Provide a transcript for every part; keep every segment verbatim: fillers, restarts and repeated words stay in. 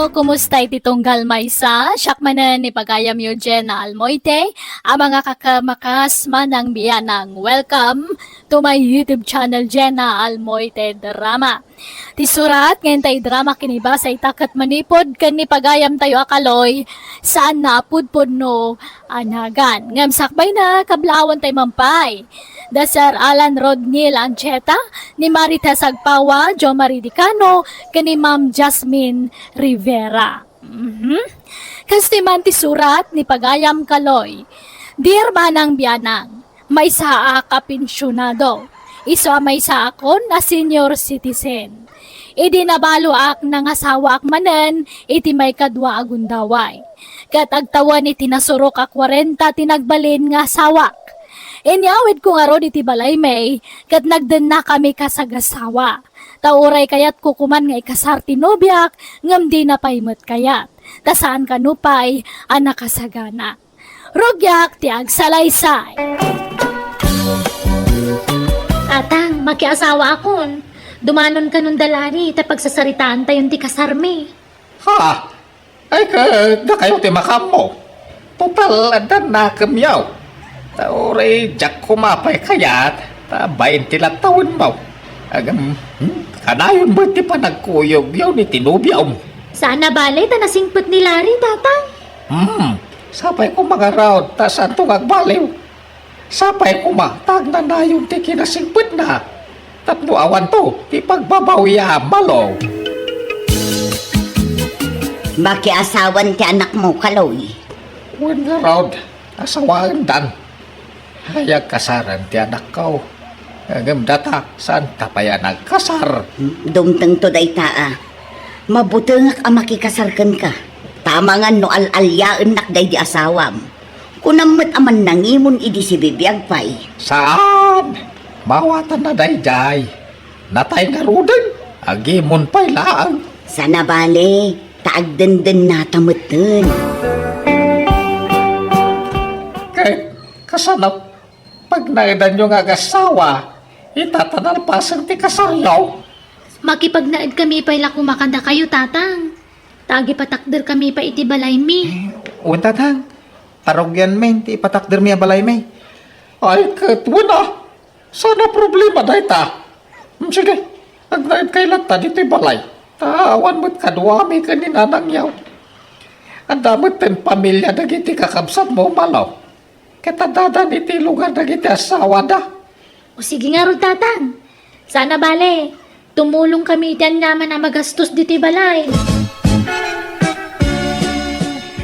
Kumusta iti tunggal maysa? Siak manen ni pagayamyo, Jenna Almoite, a mga kakamakas manang bianang. Welcome to my YouTube channel, Jenna Almoite Drama. Ti surat nga intay drama kinibasa ita ket manipud ken ni pagayamtayo a Kaloy, saan na a pudpudno a nagan. Ngem sakbay na, kablaawan tay mampay da Sir Alan Rodnil Ancheta, ni Marites Agpawa, Jo Marie Dicano, ken ni Ma'am Jasmine Rivera. Mhm. Kastoy man ti surat ni pagayam Kaloy, Dear Manang Bianang, maysaak a pensionado. Isu a maysaakon a senior citizen. Idi nabaloak, nangasawaak manen iti maikadua a gundaway. Ket agtawen iti nasurok a kwarenta ti nagbalin nga asawak. Inyawidko ngarud iti balaymi, ket nagdennakami kasagasawa. Ta uray kayatko koman nga ikasar ti nobiak, ngem dina pay met kayat. Ta saan kano pay a nakasagana. Rugiak ti agsalaysay. Tatang, makiasawaakon. Dumanon kanon da Larry ta pagsasaritaantayon ti kasarmi. Ha? Ay, ket dakayo ti makaammo. Total, adda nakemyo. Ta uray diak koma pay kayat, ta bain ti lattawenmo. Agam, hmm, kanayon met ti panagkuyogyo ni ti nobiom. Saan a bale ta nasingpet ni Larry, Tatang? Hmm, sapay koma ngarud, ta saanto nga agbaliw. Sapay koma ta agnanayon ti kinasingpetna. Tapno awanto ti pagbabawiam, Malo. Makiasawan ti anakmo, Kaloy. Wen ngarud, asawaendan. Ay, agkasaren ti anakko. Ngem data, saanta pay a nagkasar? Dumtengto dayta a. Mabutengak a makikasar kenka. Ta amangan no al-aliaennak daydi asawam. Kunam met a mannangimon idi sibibiag pay. Saan? Mawatanna daydiay. Natay ngaruden, agimon pay laeng. Saan a bale, ta agdendennata metten. Ket, kasano, pagnaedanyo nga agasawa, ita ta nalpasen ti kasaryo? Makipagnaedkami pay la koma kadakayo, Tatang. Ta agipatakderkami pay iti balaymi. Eh, wen, Tatang. Arugianmi ti ipatakdermi a balaymi. Ay, ket wen a. Saan a problema dayta. Hmm, sige, agnaedkay latta ditoy balay. Ta awan met kaduami ken ni nanangyo. Adda metten pamilia dagiti kakabsatmo, Malo. Ket addadan iti lugar dagiti asawada. O sige ngarud, Tatang. Saan a bale, tumulongkami iti aniaman a magastos ditoy balay.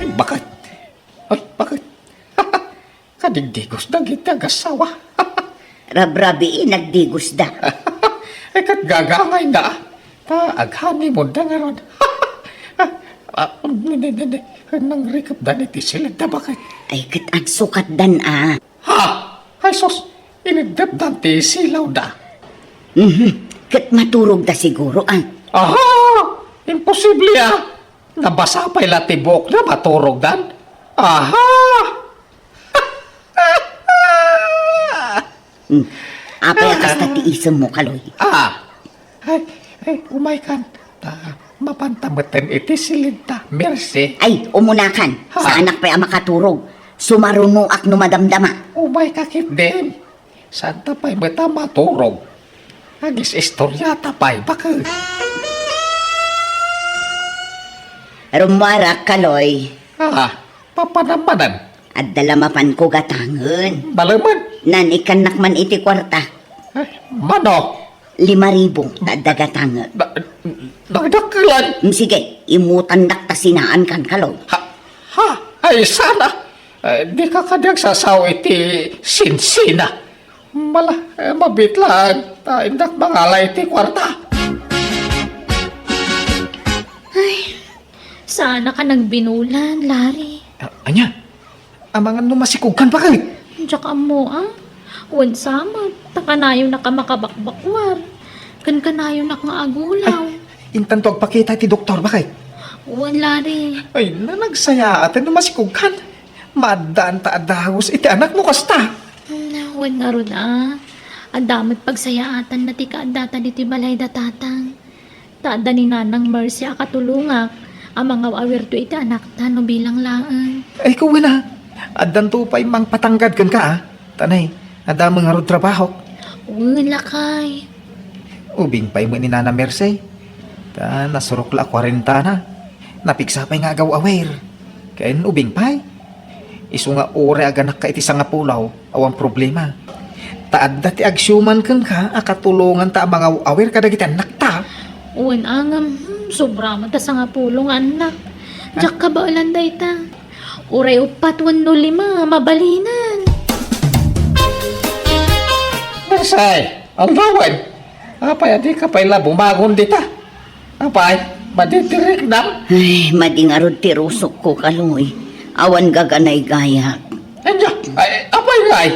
Ay, baket. Ay, baket. Kadigdigos dagiti agasawa. Rabrabii, nagdigosda. Ay, ket gagangayna. Ta aghanimonda ngarud. Ah, ne, ne, ne, ne. Nangrikepdan iti silidda, baket. Ay, ket agsukatdan a. Ha? Ay, sus, iniddepdan ti silawda. Mhm. Ket maturogda siguro a. Aha! Imposible a. Nabasa pay la ti buokna, maturogdan. Aha! Hmm. Apay a kasta ti isemmo, Kaloy? Ah. Ay, ay, umaykan. Ta, mapanta metten iti silidta. Mersi. Ay, umunakan. Ha? Saanak pay a makaturog. Sumarunoak no madamdama. Umayka ketdin. Saanta pay met a maturog. Agis-istoriata pay, baket. Rummuarak, Kaloy. Ah, papanam manen? Adda la mapanko gatangen. Balemen? Naan-ikkannak man iti kuarta. Eh, mano? Lima ribu, ta adda gatangen. Da-, dagdakkelan? Mm, sige, imutandak ta sinaankan, Kaloy. Ha? Ha? Ay, saan a. Eh, dika kadi agsasao iti sinsina. Mala, eh, mabitlan. Ta indak mangala iti kuarta. Ay, saanak a nagbinulan, Larry. Ah, ania? Amangan no masikogkan, baket? Diak ammo a. Wen sa met, ta kanayonak a makabakbakuar. Ken kanayonak nga agulaw. Ay, intanto agpakita iti doktor, baket? Wen, Larry. Ay, na, nagsayaaten no masikogkan. Maaddaan ta a dagus iti anak no kasta. Hmm, wen ngarud a. Adda met pagsayaatanna ti kaaddata ditoy balay da Tatang. Ta adda ni Nanang Mercy a katulongak, A mangaw-awirto iti anakta no bilang laeng. Ay, kuwen a. Addanto pay mangpatanggad kenka, a. Tanay, adda met ngarud trabahok. Wen, lakay. Ubing pay met ni Nana Mercy. Ta nasurok la a kuarentana. Napigsa pay nga agaw-awir. Ken ubing pay. Isu nga uray aganakka iti sangapulo, awan problema. Ta adda ti agsiuman kenka a katulonganta a mangaw-awir kadagiti annakta. Wen a ngem, hmm, sobra met ta sangapulo nga annak. Ah? Diak kabaelan dayta. Uray uppat wenno lima, mabalinan. Bersay, aldawen. Apay a dika pay la bumagon dita? Apay, madi ti riknam? Ay, madi ngarud ti rusokko, Kaloy. Awan gaganaygayak. Anya, ay, apay ngay?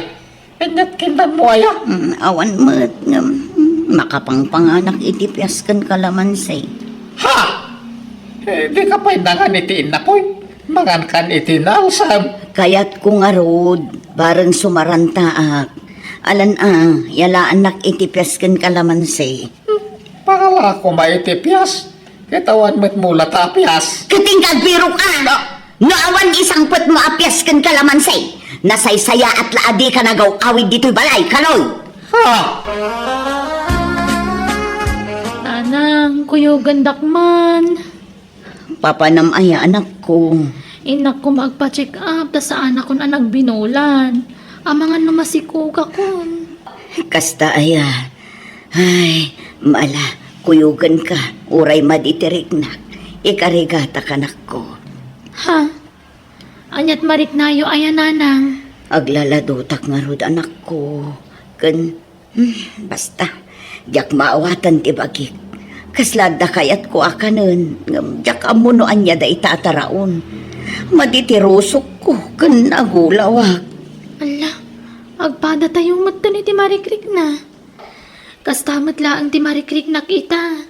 Inyat kindanmo aya? Mm, awan met ngem, mm, makapangpanganak iti pias ken kalamansi. Ha! Eh, dika pay nangan iti innakoy. Mangankan iti naalsam. Kayatko ngarud, bareng sumarantaak. Alan a, yalaannak iti pias ken kalamansi. Pangala koma iti pias, ket awan met mulata a pias. Ket inka agbirok a! Ah! No awan isangpetmo a pias ken kalamansi, nasaysayaat la a dika nagaw-awid ditoy balay, Kaloy! Ha! Nanang, kuyogendak man. Papanam aya, anakko? Innak koma agpa-check up, ta saanakon a nagbinulan. Amangan no masikogakon. Kasta aya. Ay, mala, kuyogenka, uray madi ti riknak. Ikarigatak, anakko. Ha? Aniat mariknayo aya, nanang? Aglaladotak ngarud, anakko. Ken Hmm, basta, diak maawatan ti bagik. Kasla adda kayatko a kanen, ngem diak ammo no ania dayta a taraon. Madi ti rusokko ken agulawak. Alla, agpadatayo metten iti marikrikna. Kasta met laeng ti marikriknak ita.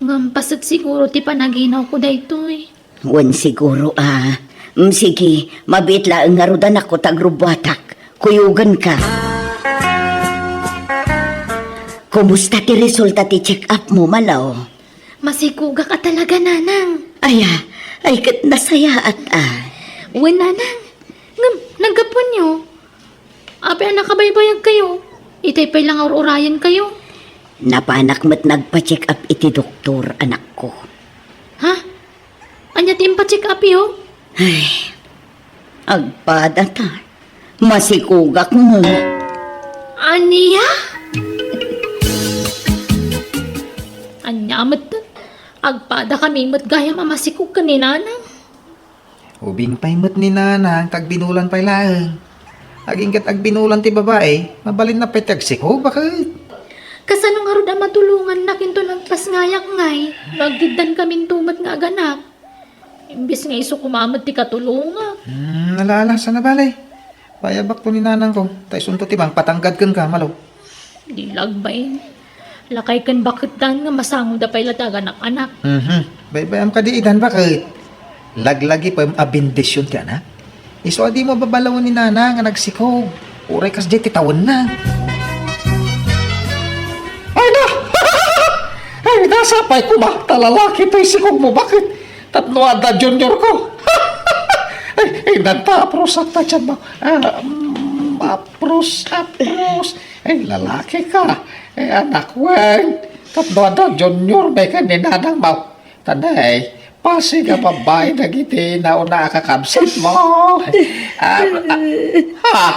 Ngem paset siguro ti panaginawko daytoy. Wen siguro a. Mm, sige, mabiit laeng ngarud, anakko, ta agrubbuatak. Kuyogenka. Kumusta ti resulta ti check-up mo, Malo? Masikogak a talaga, Nanang. Aya, ay ket nasayaat a. Wen, Nanang. Ngem, naggapuanyo? Apay a nakabaybayagkayo? Itay pay la nga ur-urayenkayo? Napanak met nagpa-check up iti doktor, anakko. Ha? Ania ti impa-check upyo? Ay, agpadata. Masikogak met. Ania? Ania met? Agpadakami met gayam a masikog ken ni Nanang. Ubing pay met ni Nanang, ta agbinulan pay laeng. Agingga agbinulan ti babai, mabalinna pay ti agsikog, baket. Kasano ngarud a matulongannak inton agpasngayak ngay, no agdiddankaminto met nga aganak? Imbes nga isu koma met ti katulongak. Hmm, ala, ala, saan a bale. Payabakto ni Nanangko, ta isunto ti mangpatanggad kenka, Malo. Di lagbain. Lakay ken baketdan nga masangoda pay la ti aganak-anak. Mhm. Baybayam kadi idan, baket. Laglagi pay a bendision ti anak. Isu a dimo babalawen ni Nana nga nagsikog. Uray kasdiay ti tawenna. Ay na! Ay, nasapay koma, ta lalaki toy sikog mo, baket. Tapno adda junior ko. Ay, ay, nagpaaprusak ta dyan, ma. Ah, mm, aprus, aprus. Ay, lalaki ka. Ay, anak, wen. Tapno adda junior, may ka ni Nanang, ma. Tanay, pasig a babai dagiti nauna a kakabsat mo. Ah, ah, ha?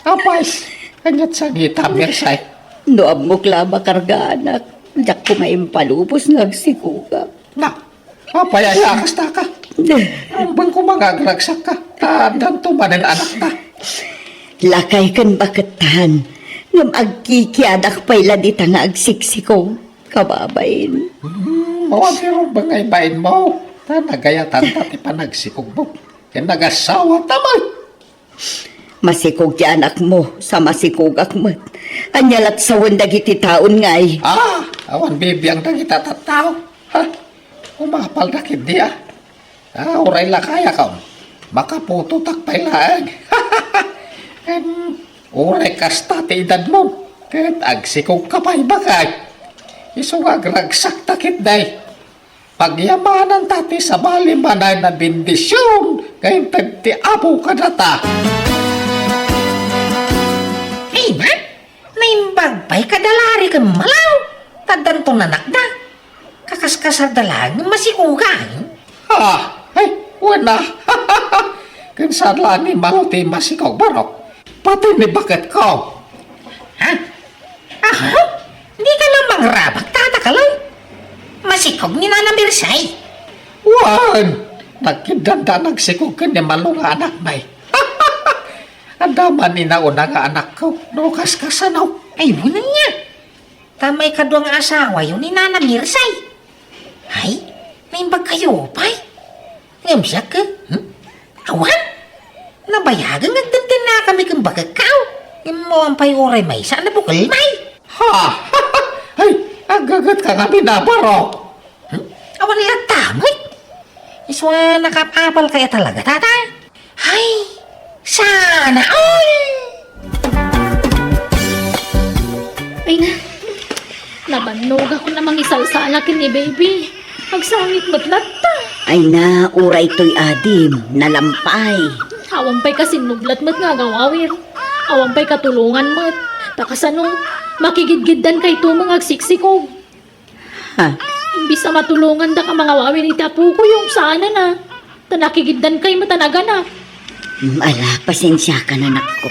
Apay, kaniat sa ngitam, Mersay. No ammok la a makargaanak, diak koma impalubos nga agsikogak. Na, apay aya a kasta ka? Rumbeng koma nga agragsakka, ta addanto manen anakta. Lakay ken bakettan, ngem agkikiadak pay la dita nga agsiksikog, kababain. Hmm, awan ti rumbeng nga ibainmo, ta nagayatanta ti panagsikogmo. Ken nagasawata met. Masikog ti anakmo, sa masikogak met. Ania lat sawen dagiti taon ngay? Ah, awan bibiang dagita tattao. Ha? Umapalda ketdi, ah. Ah, uray lakayakon. Makaputotak pay laeng. Em, uray kasta ti edadmo. Ket agsikogka pay, baket. Isu nga agragsakta ketdi. Pagyamananta ti sabali, manay na bendision nga inted ti Apo kadata. Ay, na? Naimbag pay kadalari ken malaw, taddanto nanakda. Kakaskasarda laeng masikugan. Ha? Ay, wen a. Ken saan la ni Malo ti masikog, barok. Pati ni baketko. Ha? Aha? Di ka lang mangrabak, Tata Kaloy? Masikog ni Nana Mirsay? Wen, nagkiddanda nagsikog ken ni Malo nga anakmi. Adda man inauna nga anakko, no kaskasano. Ay, wen ania. Ta maikadua nga asawayo ni Nana Mirsay. Ay, naimbag kayo pay. Ngem siak, eh? Hmm? Awan? Nabayagen nga agtentennakami ken bakekko. Ngem awan pay uray maysa a nabukelmi. Ha? Ay, aggagetka ngamin a, barok. Hmm? Awan latta met. Isu a nakapapal kaya talaga, Tata? Ay, sana all! Ay na, nabannogak a mangisalsala ken ni Baby. Agsangit met latta. Ay na, uray toy adim, nalampay. Awan pay kasinnublat met nga agawawir. Awan pay katulongan met. Ta kasano, makigidgiddan kayto nga agsiksikog. Ha? Imbis a matulongandak a mangawawir iti apoko, yung saanen a. Ta nakigiddan kay met a naganak. Mm, ala, pasensiakan, anakko.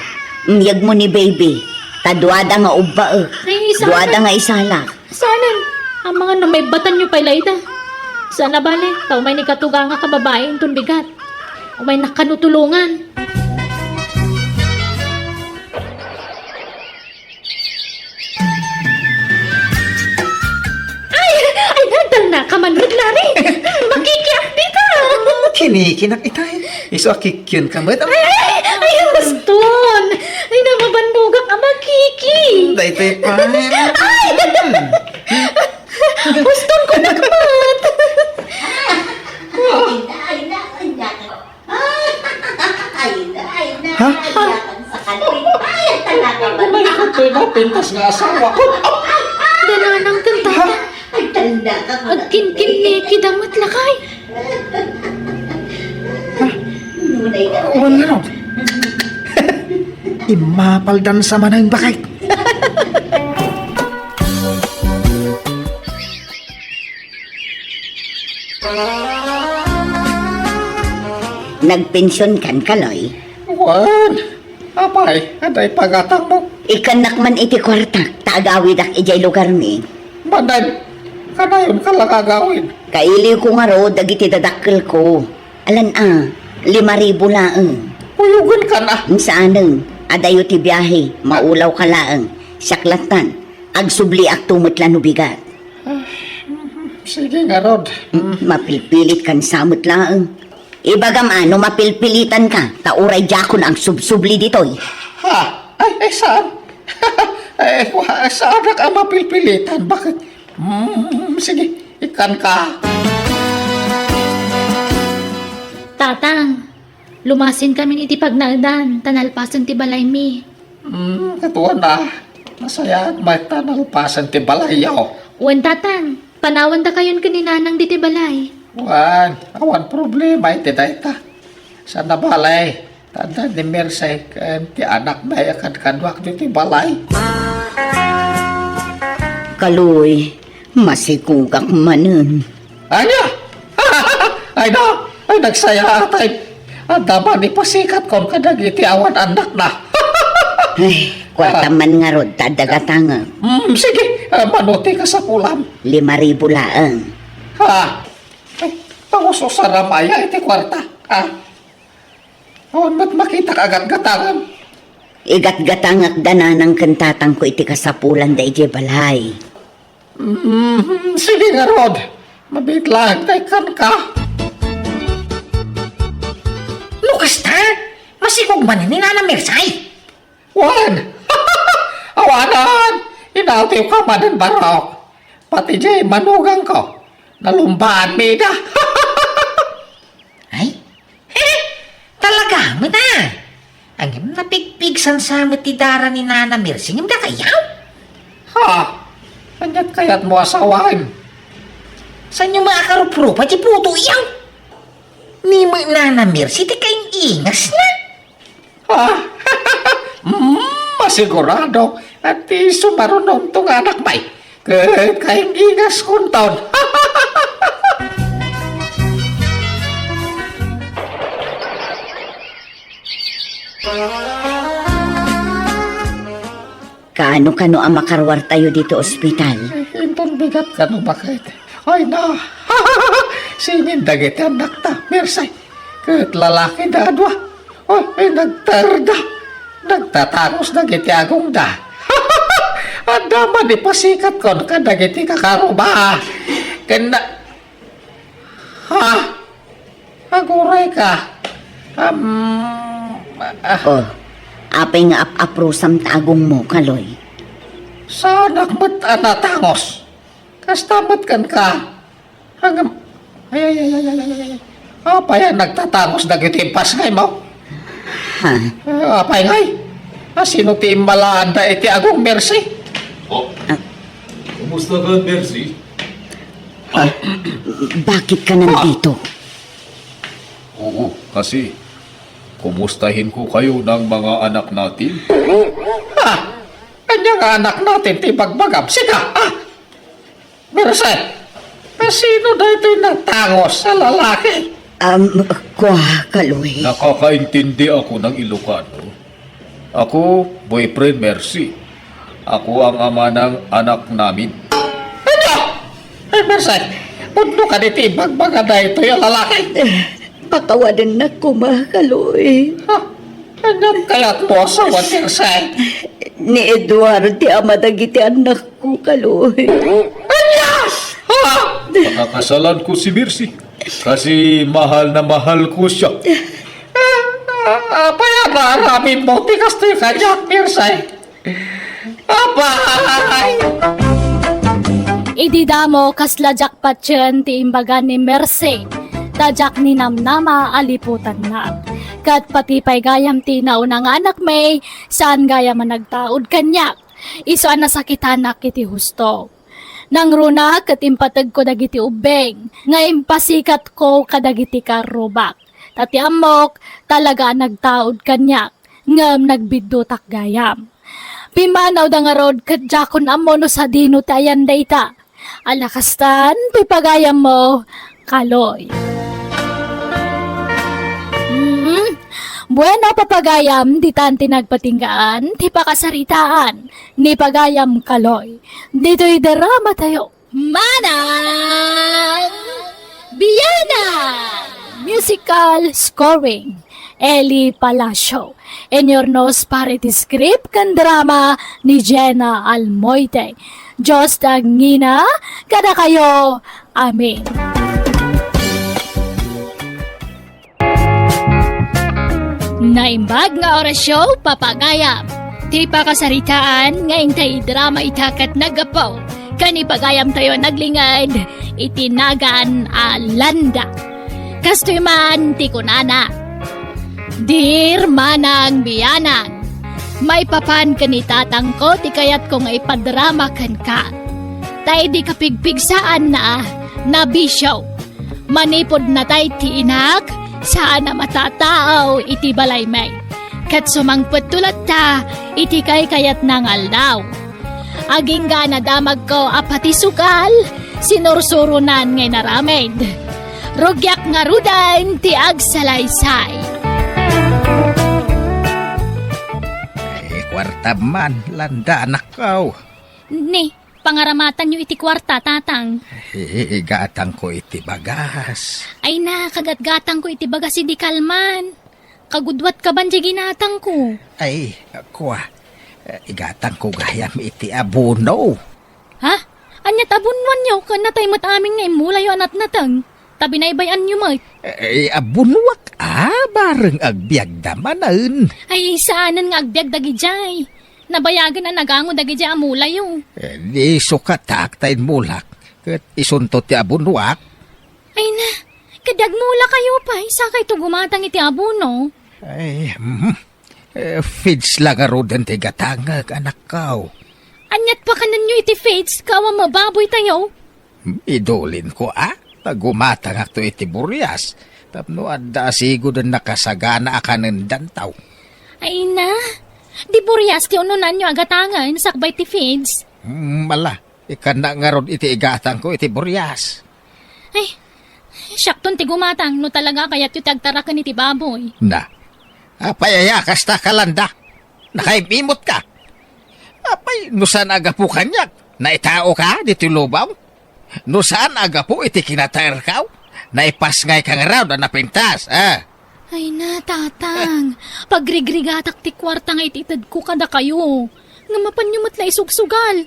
Mm, yegmo ni Baby. Ta duada nga ubbaek. Ay, saanen? Duada nga isalak. Saanen? Amangan no maibbatanyo pay layda. Saan a bale, ta umay ni katugangak a babai inton bigat. Umaynak kano tulongan. Ay, ay, nagtalna ka man met, Larry. Makikiak dita. Kinikinak itay. Isu a kikion ka met. Ay, ay, baston. Ay, namabannogak a makiki. Daytoy pa. Ay! Baston ko met. Ay, na, ay, na, ay, na. Ay, na, ay, na, Ha? Ay, na, ang sakali. Ay, ang talaga ba? Umay ko ito'y napintas nga asawa ko. Dananang kanta. Ha? Ay, tanda ka. Agkinkin ni Kidang met lakay. Nunay ka. Wala raw. Immapaldan sa manang bakit. Nagpension kan, Kaloy? Wen, apay, adda ipagatangmo? Ikannak man iti kuartak, ta agawidak idiay lugarmi. Manay, kanayon ka lang agawid. Kailiw ko ngarud dagiti dadakkel ko. Alan a, lima ribu laeng. Uyogen ka na. Saanen, adayo ti biahe, maulaw ka laeng. Siak lattan, agsubliak to met la no bigat. Ah, mhm. Sige ngarud. Mm, mapilpilit kan sa met laeng. Ibagam a no mapilpilitan ka, ta uray diakon agsubsubli ditoy. Ha? Ay, ay, saan? Ay, wa-, saan ka mapilpilitan? Bakit? Mm, sige, ikan ka. Tatang, lumasin kami iti pagnaedan, ta nalpasen ti balaymi. Hmm, katuan a. Nasayaat met ta nalpasen ti balayyo. Wen, Tatang, panawan dakayon ken ni Nanang diti balay. Wen, awan problema iti dayta. Saan a bale, ta adda ni Mercy ken ti anakmi a kadkaduak diti balay. Kaloy, masikogak manen. Ania? Ay na, ay nagsayaat ay. Adda man ipasikat kon kadagiti awan annakna. Ay, kuarta man ngarud ta adda gatangem. Mm, sige, ah, mano ti kasapulam? Lima ribu laeng. Ha? Ay, pangususaram aya iti kuarta. Ah. Awan met makitak a gatgatangem. Igatgatangak da nanang ken tatangko iti kasapulanda idiay balay. Mm, sige ngarud. Mabiit laeng ta ikkan ka. No kasta, masikog manen ni Nana Mirsay. Wen! Awanan! Inawtiw ka manen, barok. Pati diay manugangko, nalumbaanmi ida. Ay? Talaga met a? Ngem napigpigsan sa met ti dara ni Nana Mercy ngem dakayaw? Ha? Aniat kayatmo a sawen? Saanyo makaruprupa ti putoyo? Ni met Nana Mercy ti kaing-ingasna. Ah, mm, masigurado. At ti sumarunonto nga anak, bay. Ket kaing-ingaskonton. Kaano kano a makaruartayo ditoy ospital? Eh, inton bigat kano, baket. Ay na, sinin dagiti annakta, Mercy? Ket lalakida a dua. Ay, ay, nagtarda. Nagtatangos dagiti agongda. Adda man ipasikatkon kadagiti kakaruba. Ken na, ha? Aguray ka. Am, ah. Oh, apay nga ap-aprusam ta agongmo, Kaloy? Saanak met a natangos. Kasta met kenka. Agam-, ay, ay, ay. Apay a nagtatangos dagiti impasngaymo? Ha? Ah, apay ngay? A, sino ti immalaanda iti agong, Mercy? Oh. Ah. Kumusta ka, Mercy? Ah, bakit ka nandito? Oo, kasi, kumustahin ko kayo ng mga anak natin. Ah! Ania nga anak natin ti ibagbagam? Sika, ah! Mercy, a, sino daytoy natangos a lalaki? Um, kua, Kaloy. Nakakaintindi ako ng Ilocano. Ako, boyfriend, Mercy. Ako ang ama ng anak namin. Ania? Ay, Mercy, pudno kadi ti ibagbaga daytoy a lalaki? Eh, pakawadennak koma, Kaloy. Ha? Ania kayatmo a sawen, Mercy? Ni Edward ti ama dagiti annakko, Kaloy. Ania? Ha? Pakakasalan ko si Mercy. Kasi mahal na mahal ko siya. Ah, ah, apay a naaramidmo ti kastoy kaniak, Mercy? Apay! Idi damo, kasla diak patien ti imbaga ni Mercy, ta diak ninamnama a liputannak. Ket pati pay gayam ti nauna nga anakmi, saan gayam a nagtaud kaniak. Isu a nasakitanak iti husto. Nangruna ket impategko dagiti ubbing nga impasikatko kadagiti karrubak. Ta ti ammok, talaga a nagtaud kaniak, ngem nagbiddutak gayam. Pimmanawda ngarud ket diakon ammo no sadino ti ayan dayta. Ala kastan, ti pagayammo, Kaloy. Mm. Bueno, papagayam, ditan ti nagpatinggaan ti pakasaritaan ni pagayam Kaloy. Ditoy drama tayo. Manang Biana! Musical scoring, Eli Palacio. Inurnos para iti script ken drama ni Jenna Almoite. Dios ti agngina kadakayo. Amen. Naimbag nga orasyo, papagayam. Ti pakasaritaan nga intay idrama ita ket naggapu ken ipagayamtayo a naglinged iti nagan a landa. Kastoy man ti kunana, Dear Manang Bianang, maipapan ken ni tatangko ti kayatko nga ipadrama kenka. Ta idi kapigpigsaanna, nabisio. Manipud natay ti inak, saan a matataaw iti balaymi. Ket sumangpetto latta iti kaykayatna nga aldaw. Agingga a nadamagko a pati sugal, sinursuronan nga inaramid. Rugiak ngaruden ti agsalaysay. Eh, kuarta man, landa, anakko. Ni, pangaramatanyo iti kuarta, tatang. Eh, igatangko iti bagas. Ay na, kagatgatangko iti bagas idi kalman. Kagudwat ka ban diay ginatangko. Ay, kua, eh, igatangko gayam iti abono. Ha? Aniat abonoanyo ken natay met amin nga immulayo a natnateng? Ta binaybay-anyo met. Eh, abonoak a, bareng agbiagda manen. Ay, saanen nga agbiag dagidiay. Nabayagen a nagango dagidiay a mulayo. Eh, di sukatak ta immulak. Ket isunto ti abonoak. Ay na, kadi agmulakayo pay, sakayto gumatang iti abono. Ay, mhm. Eh, feeds la ngaruden ti gatangek, anakko. Aniat pakanenyo iti feeds, awan met baboytayo? Idulinko, a? Ta gumatangakto iti burias tapno adda a sigud a nakasagana a kanendanto. Ay na, di burias ti unonanyo a gatangen sakbay ti feeds? Mm, ala, ikkannak ngarud iti igatangko iti burias. Ay, siakton ti gumatang no talaga kayatyo ti agtaraken iti baboy. Na, apay aya kasta ka, Landa? Nakaim-imot ka. Apay, no saan a gapu kaniak, naitao ka ditoy lubaw? No saan a gapu iti kinataerkaw, naipasngay ka ngarud a napintas, a? Ay na, Tatang. Pagrigrigatak ti kuarta nga ititedko kadakayo. Ngem apanyo met la isugsugal.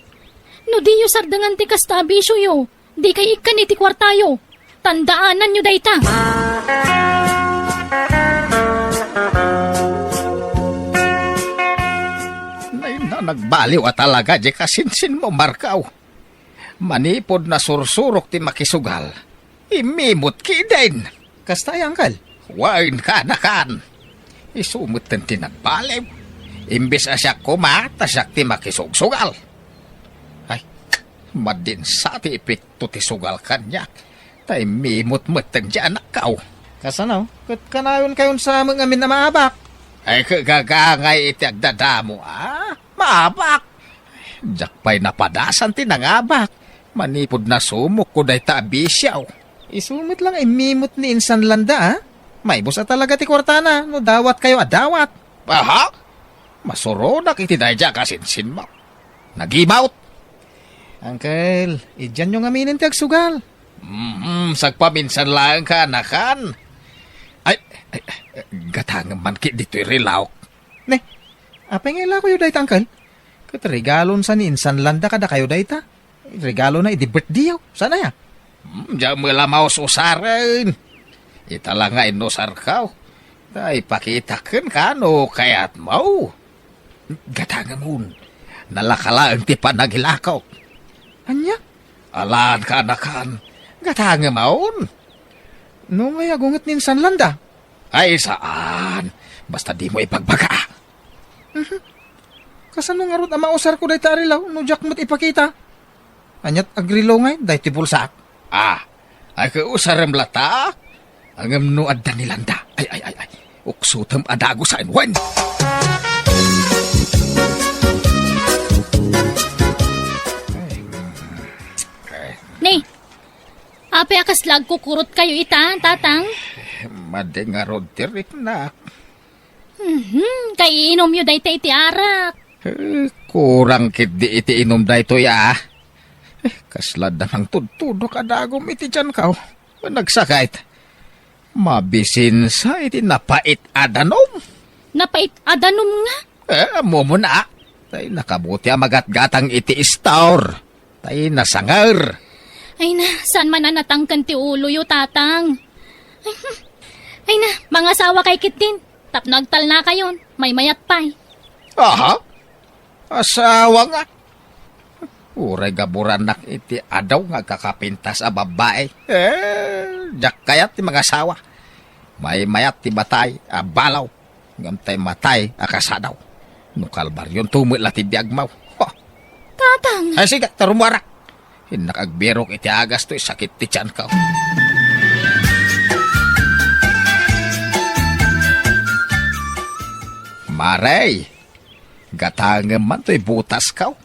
No diyo sardengan ti kasta a bisioyo, dikay ikkan iti kuartayo. Tandaananyo dayta. Nay na, nagbaliw a talaga di kasinsinmo, Markaw. Manipud nasursurok ti makisugal, imimot ketdin. Kasta aya, Uncle? Wen, kanakan. Isu metten ti nagbaliw. Imbes a siak koma, ta siak ti makisugsugal. Ay, madinsa ti epekto ti sugal kaniak. Ta imimot metten ti anakko. Kasano? Ket kanayonkayon sa met ngamin a maabak? Ay, kagagangay iti agdadamo, a? Maabak? Diak pay napadasan ti nangabak. Manipud nasumokko dayta a bisio. Isu met la nga imimot ni Insan Landa, a? Maibus a talaga ti kuartana no dawatkayo a dawat. Aha? Masuronak iti daydiay a kasinsinmo. Nagimawt! Uncle, idianyo ngaminen ti agsugal. Mm, sagpaminsan laeng, kanakan. Ay, ay, ay, gatangem man ketdi toy relawk. Ne, apay nga ilakoyo dayta, Uncle? Ket regalon sa ni Insan Landa kadakayo dayta. Regalona idi birthdayyo. Saan aya? Hmm, diak met la maus-usaren. Ita la nga inusarko. Ta ipakitak kenka no kayatmo. Gatangemon. Nalaka laeng ti panangilakok. Ania? Alan, kanakan. Gatangemon. No ngay agunget ni Insan Landa? Ay, saan. Basta dimo ipagbaga. Mhm. Kasano ngarud a mausarko dayta a relo no diak met ipakita? Aniat agrelo ngay daytoy bulsak? Ah, ay, kausarem lata? Ngem no adda ni Landa. Ay, ay, ay, ay. Uksotem a dagus a wen. Ni, apay a kasla agkukurotkayo ita, Tatang? Madi ngarud ti riknak. Mhm, kaiinumyo dayta iti arak. Eh, kurang ketdi iti inum daytoy, a. Eh, kasla adda mangtudtudok a dagum iti tianko. Nagsakit. Mabisinsa iti napait a danum. Napait a danum nga? Eh, ammomon a. Tay nakabuti a magatgatang iti istor. Tay nasanger. Ay na, saan man a natangken ti uloyo, Tatang? Ay, hmm. Ay na, mangasawa kay ketdin. Tapno agtalnakayon, maymayat pay. Aha? Asawa nga? Uray gaburanak iti adaw nga agkakapintas a babbai. Eh, diak kayat ti mangasawa. Maymayat ti matay a balaw, ngem tay matay a kasadaw. No kalbarionto met la ti biagmo. Ha! Tatang! Ay, siga, ta rumuarak. Innak agbirok iti agas toy sakit ti tianko. Marey, gatangem man toy butasko.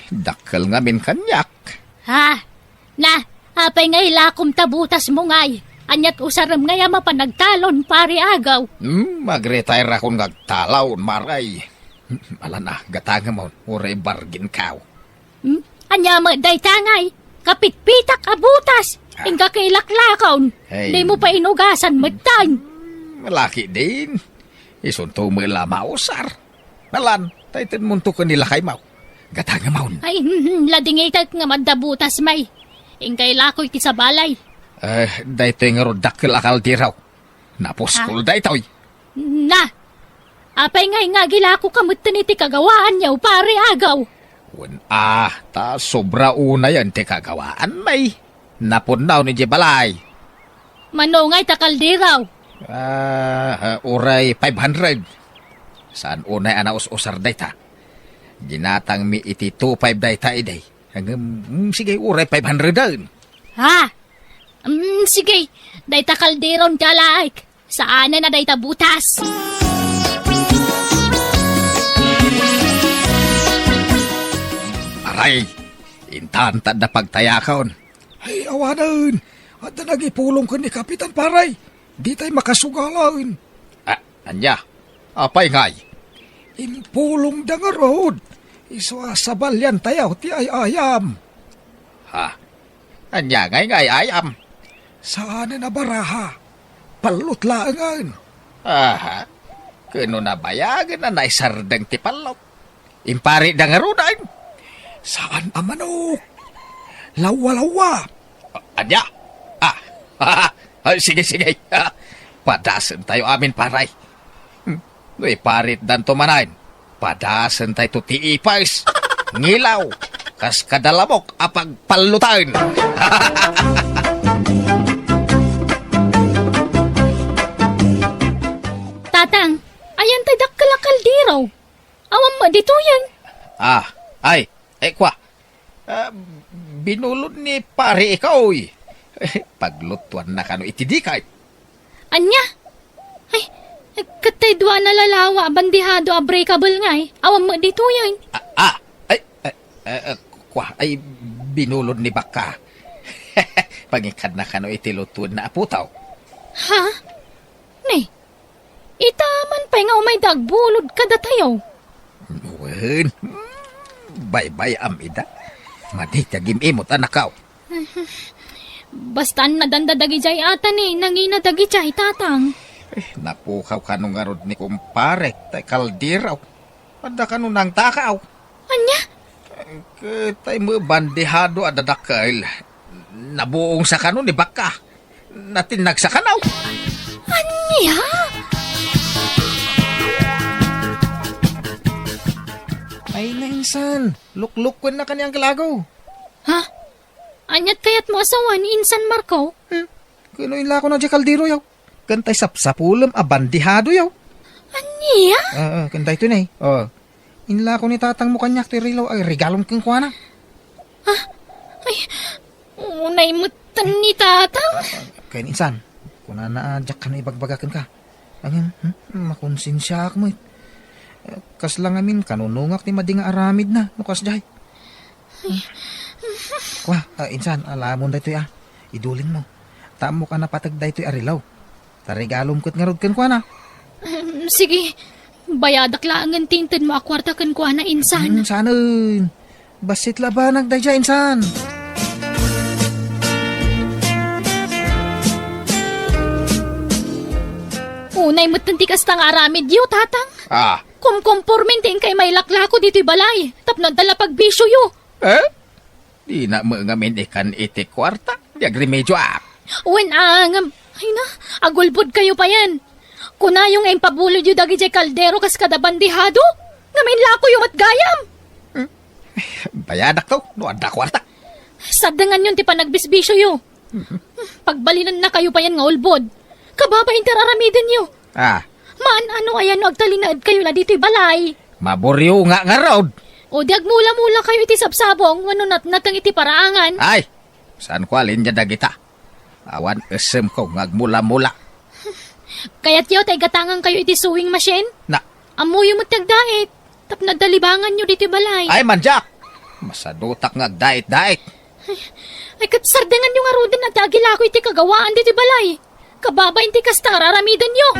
Dakkel ngamin kaniak. Ha? Na, apay nga ilakom ta butasmo ngay? Aniat usarem ngay a mapan agtalon, Pari Agaw? Hmm, agretire-akon nga agtalon, Marey. Hmm, alan a, gatangemon, uray barginko. Hmm? Ania met dayta ngay? Kapitpitak a butas. Ah. Inka kailaklakon. Hey. Dimo pay inugasan metten. Hmm, laki din. Isunto met la mausar. Alan, tay tenmonto ken ni lakaymo. Gatangemon. Ay, hmm, ladingitek nga madda butas, may. Inka ilakoy ti sabalay. Eh, daytoy ngarud dakkel a kaldero. Napuskol daytoy. Na, apay ngay nga agilakoka metten iti kagawaanyo, Pari Agaw? Wen a, ta sobra unayen ti kagawaan, may. Napunnaw ni di balay. Mano ngay ta kaldero? Ah, uray five hundred. Saan unay a naus-usar dayta? Ginatangmi iti two five dayta idi. Ngem, mm, sige, uray five hundred-en. Ha? Mm, sige, dayta kalderon ti alaek. Saanen a dayta butas. Aray, intan ta adda pagtayakon. Ay, awanen. Adda nangipulong ken ni Kapitan, pare. Ditay makasugalaen. Ah, ania? Apay ngay? Impulongda ngarud. Isu a sabaliantayo ti ay-ayam. Ha? Ania ngay nga ay-ayam? Saanen a baraha. Pallot laengen. Aha. Ken no nabayagen a naisardeng ti pallot. Imparitda ngaruden. Saan a manok. Lawwa-lawwa. Ania? Ah. Ah, sige, sige. Padasentayo amin, pare. Hmm. No iparitdanto manen, padasentayto ti ipis, ngilaw, kas kadalamok a pagpalloten. Tatang, ayan tay dakkel a kaldero. Awan met ditoyen. Ah, ay, eh, kua. Ah, binulod ni pare ikaw, oy. Paglutuanna kano iti dikay. Ania? Ay, ket tay dua a nalalawa a bandihado a breakable ngay, awan met ditoyen. Ah, ah, ay, ay, eh, eh, kua, ay, binulod ni bakka. Pangikanna kano iti lutuenna a putaw. Ha? Nay, ita man pay nga umayda agbulod kadatayo. Wen, baybay-am ida. Madi ti agim-imot, anakaw. Basta annadanda dagidiay ata ni nangina dagidiay, tatang. Eh, napukaw kano ngarud ni kumparek tay kaldero. Adda kano nangtakaw. Ania? Ket tay met bandihado a dadakkel. Nabuongsa kano ni bakka. Natinnagsa kano. Ania? Ay, nainsan. Luklukkuenna kaniang kalago. Ha? Aniat kayatmo a sawen, Insan Marco? Hmm? Kuno inlako na diay kalderoyo. Ken tay sapsapulem a bandihadoyo. Ania? Ah, ah, ken daytoy ne. Oh. Inlako ni tatangmo kaniak ti relo a regalom kenkuana. Ah, ay, unay metten ni tatang. Ken insan, kunana a diak kano ibagbaga kenka. Ngem, hmm, makonsensiaak met. Eh, kasla ngamin, kanunongak ti madi nga aramidna, no kasdiay. Kua, ah, insan, alamon daytoy, ah. Idulinmo. Ta ammok a napateg daytoy a relo. Ta regalom ket ngarud kenkuana. Em, sige. Bayadak laengen ti intedmo a kuarta kenkuana, insan. Hmm, saanen. Bassit labanak daydiay, insan. Unay metten ti kasta nga aramidyo, tatang. Ah. Kumkompormen ti inkay mailaklako ditoy balay. Tapno adda la pagbisioyo. Eh? Dina met ngamin ikan iti kuarta, di agremedioak. Wen, ah, ngem, ay na, agulbodkayo payen. Kunayo nga impabulodyo dagidiay kaldero kas kada bandihado, ngem inlakoyo met gayam. Hmm? Bayadak to, no adda kuarta. Sadenganyon ti panagbisbisioyo. Mhm. Pagbalinennakayo payen nga ulbod. Kababain ti ar-aramidenyo. Ah. Maan-ano aya no agtalinaedkayo la ditoy balay? Maburionga ngarud. O di agmula-mulakayo iti sabsabong wenno natnateng iti paraangan. Ay, saanko a linia dagita. Awan esemko nga agmula-mula. Kayatyo ta igatangankayo iti sewing machine? Na. Ammoyo met ti agdait. Tapno adda libanganyo ditoy balay. Ay, mandiak! Masadutak nga agdait-dait. Ay, ay, ket sardenganyo ngaruden a ti agilako iti kagawaan ditoy balay. Kababain ti kasta nga ar-aramidenyo.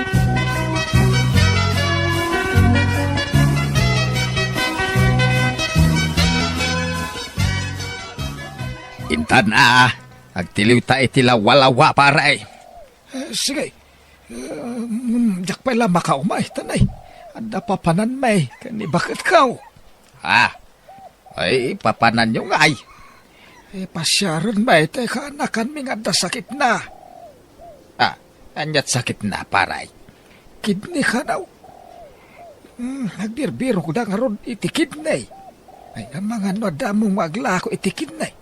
Intan a, agtiliwta iti lawalawa, pare. Eh, sige. Eh, mm, diak pay la makaumay, tanay. Adda papananmi ken ni baketko. Ah, ay, papananyo ngay? Eh, pasiarenmi ti kaanakanmi nga adda sakitna. Ah, aniat sakitna, pare? Kidney kano. Hmm, nagbirbirokda ngarud iti kidney. Ay, amangan no adda ammom nga aglako iti kidney.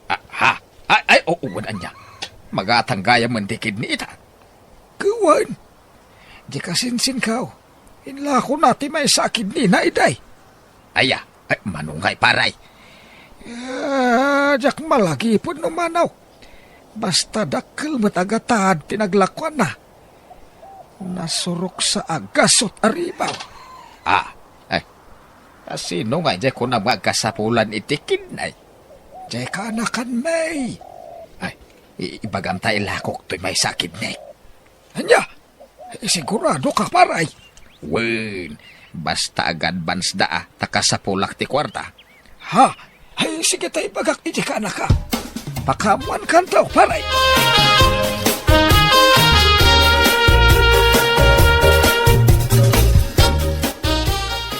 Ah, ha? Ay, ay, oo, wen ania. Magatang gayam ti kidney ita. Ket wen, di kasinsinko, inlakona ti maysa a kidneyna idi. Aya, ay, mano ngay, pare? Ah, diak malagipon no manaw. Basta dakkel met a gatad ti naglakuanna. Nasuroksa a gasut a ribaw. Ah, ay. Kasino nga idiay kunam nga agkasapulan iti kidney? Diay kaanakan, May. Ay, i-, ibagam ta ilakok toy maysa a kidney. Ania? Sigurado ka, paray? Wen, basta ag-advance da, ah, ta kasapulak ti kuarta. Ha? Ay, sige ta ibagak iti kanaka. Pakaammoan kanto, paray.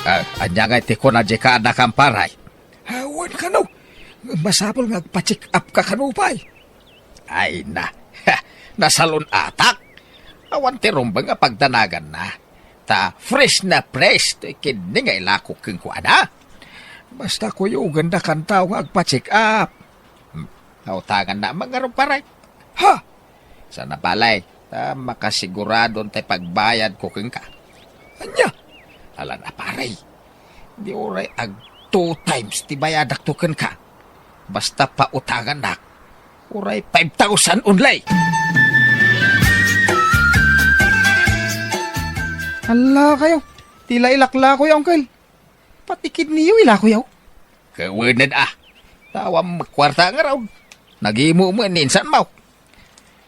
Ah, ania nga iti kuna di kaanakan, paray? Ah, wen kano. Masapul nga agpa-check up ka kano pay. Ay na, nasalun-atak. Awan ti rumbeng a pagdanaganna. Ta fresh na fresh ti kidney nga ilakok kenkuana. Basta kuyogen da kantao nga agpa-check up. Hmm, nautangan na man ngarud, paray. Ha? Sana balay, ta makasiguradon ti pagbayad ko kenka. Ania? Ala na, paray. Di uray ag two times ti bayadak to kenka. Basta pautangannak, uray five thousand only. Ala kayo, ti la ilaklakoyo, Uncle. Pati kidneyyo ilakoyo. Kawened a. Tawam kuarta nga raw. Nagimo mo ni insan mo.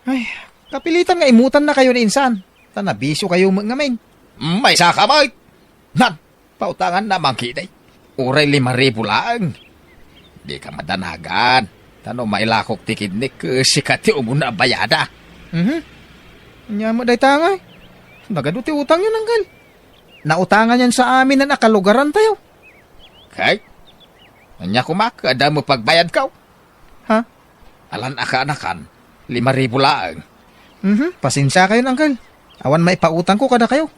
Ay, kapilitan nga imutan na kayo ni insan. Ta nabisyo kayo mo ngamin. Maysa ka met. Nan, pautangan na man kidi. Uray lima ribu laeng. Di ka madanagan. Ta no mailakok ti kidney, sika ti umuna a bayada. Mhm. Nya mo dayta ngay. Nagadu ti utang yun, Uncle. Nautangan yan sa amin a kalugaran tayo. Kay? Anya kumak, adda mo pagbayad ka? Ha? Alan a kaanakan, lima ribu laeng. Mhm, pasensia kayon, Uncle. Awan maipautang ko kada kayo.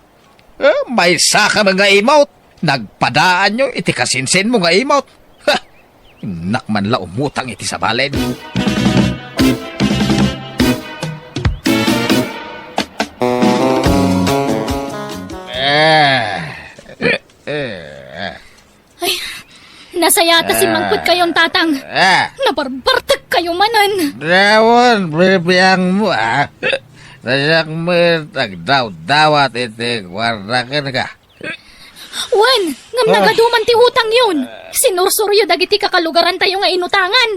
Eh, maysa ka nga imot. Nagpadaan yo iti kasinsin mo nga imot. Ha! Innak man la umutang iti sabalen. Eh, eh, eh. Ay, nasayat a simmangpet kayon, Tatang. Ah. Nabarbartek kayo manen. Dawan, bibiang mo, ah. Nasak met agdawdawat iti kuarta kenka. Wen, ngem nagaduman ti utang yon. Sinursuryo dagiti kakalugaran tayo nga inutangan.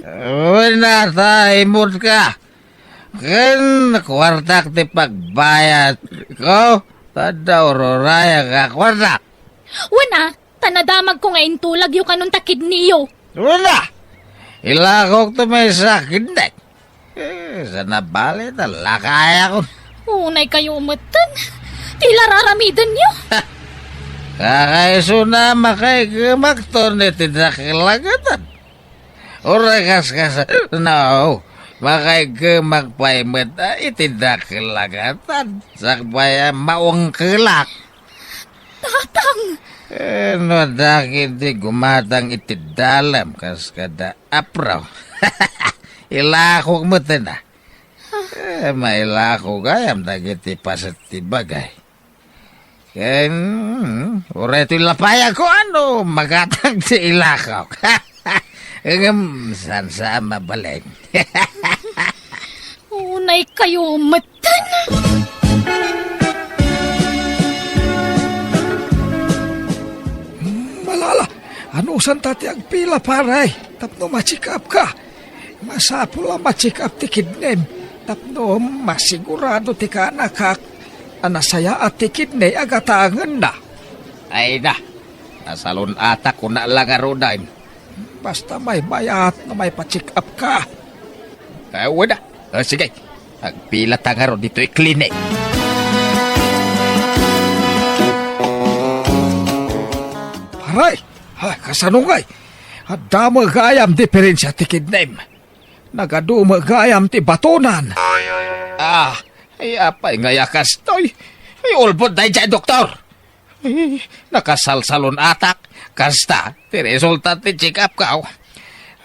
Wen, nata, imot ka. Ken kuartak ti pagbayad ko, ta daw ruraya ka kuartak. Wen, ah, ta nadamag ko nga intulagyo kanon ta kidneyyo. Wala! Ilakok to may sakit, dek. Eh, sa nabali, talakayakon. Unay kayo umetten. Ti lararamidenyo. Kakaisuna, makaigemak to ni ti dakilagatan. Uray kas, kas, no, makaigemak pay met, ah, iti dakilagatan. Sakbay a maungkelak. Tatang! Eh, no, dagiti gumatang iti dalem kas kada apro. Ilakok met na. Eh, mailako gayam dagiti paset ti bagay. Ken, mm, uray toy lapayag ko ano, magatag ti ilakok. Ngem, saan sa mabalin? Unay kayo met. Malala, ano santa ti agpila, pare? Tapno ma-check up ka. Masapul a ma-check up ti kidnem. Tapno masigurado ti kanakak a nasayaat ti kidney a gatangenna. Ay na, nasalun-atak ko na lang arudan. Basta maymayat no maipa-check up ka. Eh, wala. Ah, sige. Agpila ta ngarud ditoy clinic. Paray! Ay, kasano ngay? Adda mo gayam diferensya ti kidnem. Nagadu mo gayam ti batonan. Ah, ay, apay nga ya kastoy? Ay, ulbod daydiay, doktor. Ay, nakasalsalun-atak. Kasta, ti resulta ti check-up ko.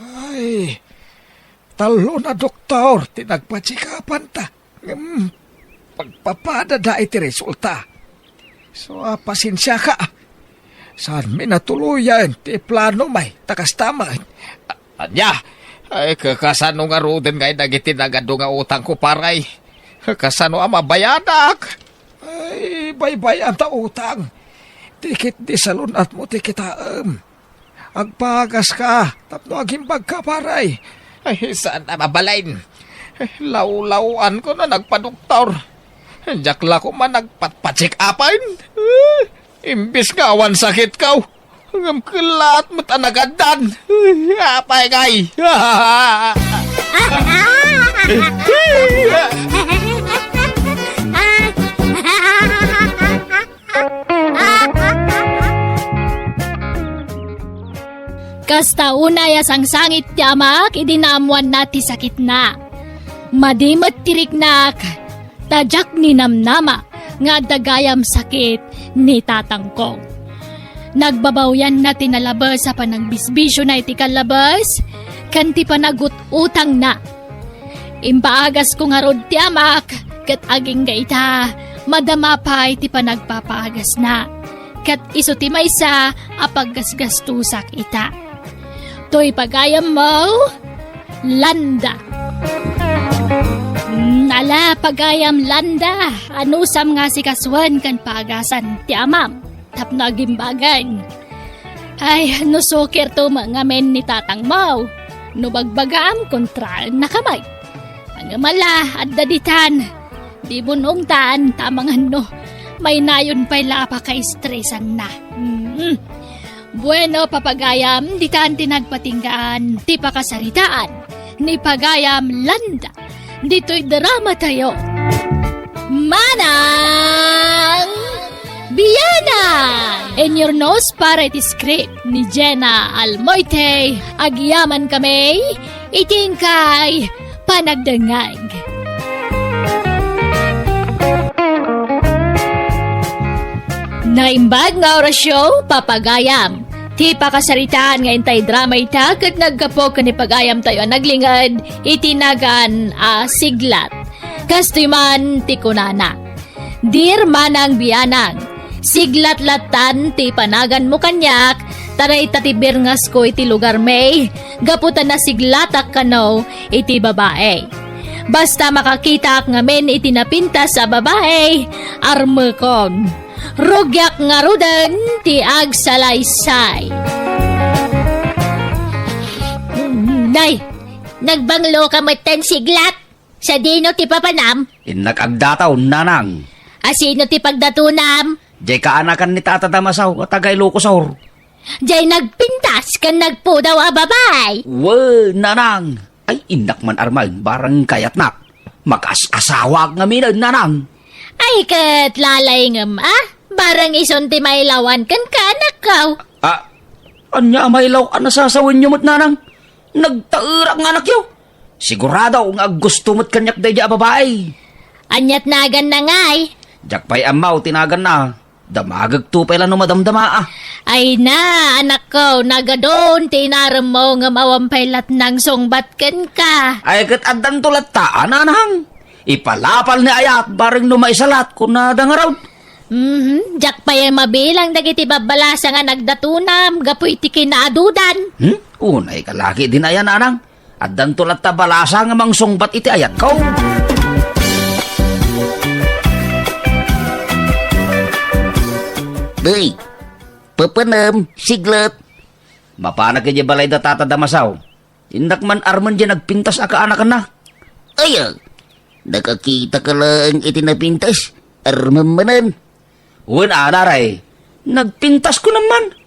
Ay, tallo na doktor ti nagpa-check-upan ta. Ngem, pagpapadada iti resulta. So, ah, pasensia ka. Saan mi natuloyan ti plano may ta kasta met. Ah, Ania? Ay, ka-, kasano ngaruden ngay dagiti nagadu nga utangko, pare? Kasano a mabayadak? Ay, baybay-an ta utang. Ti ketdi salun-atmo ti kitaem. Agpagaska tapno agimbagka, pare. Ay, saan a mabalin? Lawlaw-anko a nagpadoktor. Diak la koma nagpatpacheck-upan. Imbes nga awan sakitko, ngem kellaat met a nagaddan. Apay ngay! Kasta unay a sangsangit ti amak idi naammoanna ti sakitna. Madi met ti riknak, ta diak ninamnama nga adda gayam sakit ni tatangko. Nagbabawianna ti nalabes a panagbisbisiona iti kallabes ken ti panagut-utangna. Impaagasko ngarud ti amak, ket agingga ita, madama pay ti panagpapaagasna. Ket isu ti maysa a paggasgastosak ita. Toy pagayammo, Landa. Mm, ala, pagayam Landa, anusam nga sikasuen ken paagasan ti amam tapno agimbagen. Ay, no sukirto met ngamin ni tatangmo, no bagbagam, kontraennaka met. Ngem ala, adda ditan. Di bun-ongtan, ta amangan no, maynayon pay la a pakaestresanna. Mm. Bueno, papagayam, ditan ti nagpatinggaan ti pakasaritaan ni pagayam Landa ditoy dramatayo. Manang Bianang! In your nose para iti script ni Jenna Almoite. Agyaman kami iti inkay panagdengngeg. Naimbag nga orasyo, papagayam. Ti pakasaritaan nga intay drama ita ket naggapu ken ni pagayamtayo a naglinged iti nagan a Siglat. Kastoy man ti kunana, "Dear Manang Bianang, siglat lattan ti panaganmo kaniak, ta dayta ti birngasko iti lugarmi, gapu ta nasiglatak kano iti babai. Basta makakitaak ngamin iti napintas a babai, armekon. Rugiak ngaruden ti agsalaysay." Nay, nagbangloka metten, Siglat? Sadino ti papanam? Innak agdataw, nanang. A sino ti pagdatonam? Jay kaanakan ni Tata Damasaw a taga Ilocos Sur. Jay nagpintas ken nagpudaw a babai. Wen, nanang. Ay, innak man armen, barang kayatnak. Makas-asawaak ngamin, nanang. Ay, ket lalayngem, a? Barang isun ti mailawan kenka, anakko. A, ania a mailaw a nasasawenyo met, nanang? Nagtaerak nga anakyo. Sigurado nga aggusto met kaniak daydiay a babai. Ania ti naganna ngay? Diak pay ammo ti naganna. Damagekto pay la no madamdama, a. Ay na, anakko, nagadun ti inaremmo ngem awan pay lattan nangsungbat kenka. Ay, ket addanto latta, a, nanang. Ipalapal ni ayat, bareng no maisalat, kunada ngarud. Mhm, diak pay mabilang dagiti babbalasa nga nagdatonam gapu iti kinaadudan. Hmm? Unay ka lagi din aya, nanang. Addanto latta balasa nga mangsungbat iti ayatko. Uy, papanam, Siglat. Mapanak idiay balay da Tata Damasaw. Innak man armen diay nagpintas a kaanakanna. Aya, nakakitaka laeng iti napintas? Armem manen? Wen a, Laray. Nagpintasko man.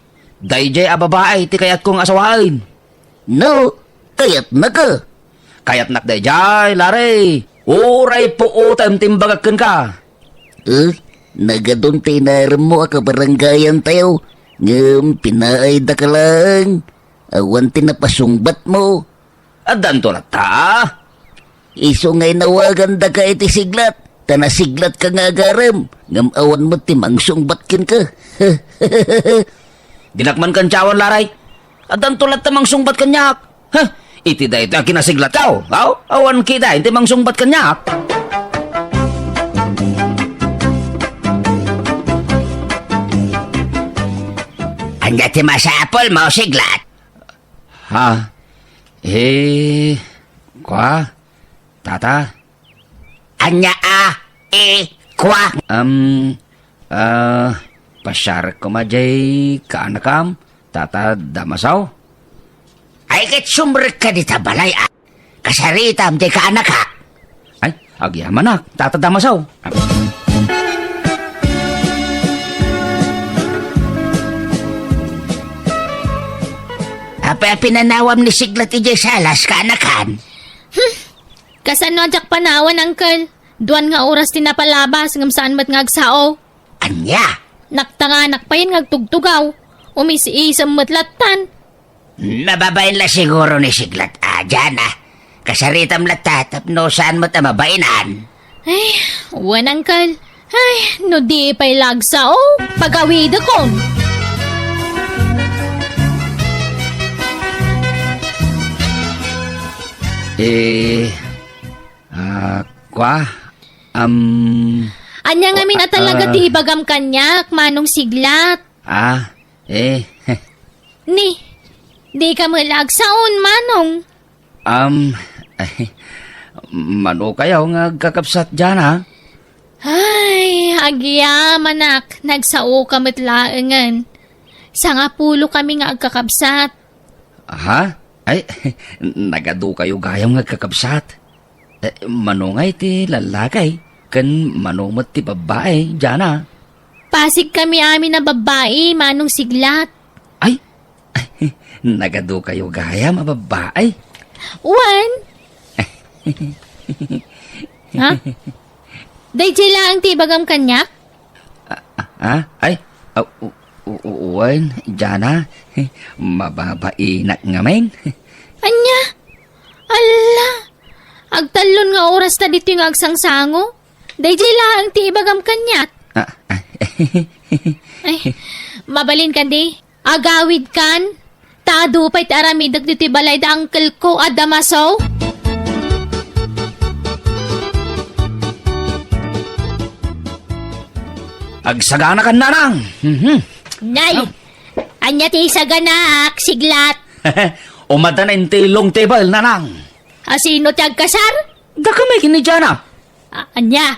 Daydiay a babai ti kayatko nga asawaen. No, kayatnaka? Kayatnak daydiay, Laray. Uray puotem ti imbagak kenka. Eh, nagadun ti inaremmo a kabaranggayantayo, ngem pinaaydaka laeng. Awan ti napasungbatmo. Addanto latta, a. Isu nga inawagandaka iti Siglat, ta nasiglatka nga agarem, ngem awan met ti mangsungbat kenka. Dinak man kantiawan, Laray. Addanto latta mangsungbat kaniak. Heh, iti daytoy a kinasiglatko, aw, awan kitaen ti mangsungbat kaniak. Ania ti masapulmo, Siglat? Ha? Eh, kua, tata? Ania a, eh, kua? Am, ah, pasiarek koma jay kaanakam, tata Damasaw? Ay, ket sumrekka dita balay, a. Kasaritam ti kaanaka. Ay, agyamanak, tata Damasaw. Apay a pinanawam ni Siglat idiay salas, kaanakan? Hmm. Kasano a diak panawan, Uncle? Duan nga oras ti napalabas, ngem saan met nga agsao. Ania? Naktanganak payen nga agtugtugaw. Umis-isem met lattan. Mababain la siguro ni Siglat a, Jana. Kasaritam latta tapno saan met a mabainan. Ay, wen, Uncle. Ay, no di pay la agsao, pagawidekon. Eh, ah, kua? Am, Ania ngamin a talaga ah, ti ibagam kaniak, Manong Siglat? Ah, eh. Ni, di ka met la agsaon, Manong. Am, ay, mano kayo nga agkakabsat diana? Ay, agyamanak, nagsao ka met laengen. Sangapulo kami nga agkakabsat. Aha? Ay, nagadu kayo gayam nga agkakabsat. Eh, mano ngay ti lallaki, ken mano met ti babbai, diana? Pasig kami amin a babbai, Manong Siglat. Ay, nagadu kayo gayam a babbai. Wen? Ha? Daydiay laeng ti ibagam kaniak? Ah, ah, ay, ah, u-, u-, u-, wen, diana, mababainak ngamin. Ania? Alla! Agtallon nga oras ta ditoy nga agsangsango? Daydiay laeng ti ibagam kaniak. Ah, ah. Ay, mabalin kadi. Agawid kan. Ta adu pay ti aramidek ditoy balay da uncle ko a Damaso. Agsagana kan, nanang. Mhm. Nay, ah, ania ti isaganaak, Siglat? Umadana inti long table, nanang. A, sino ti agkasar? Daka met ken ni Jana. A-, ania?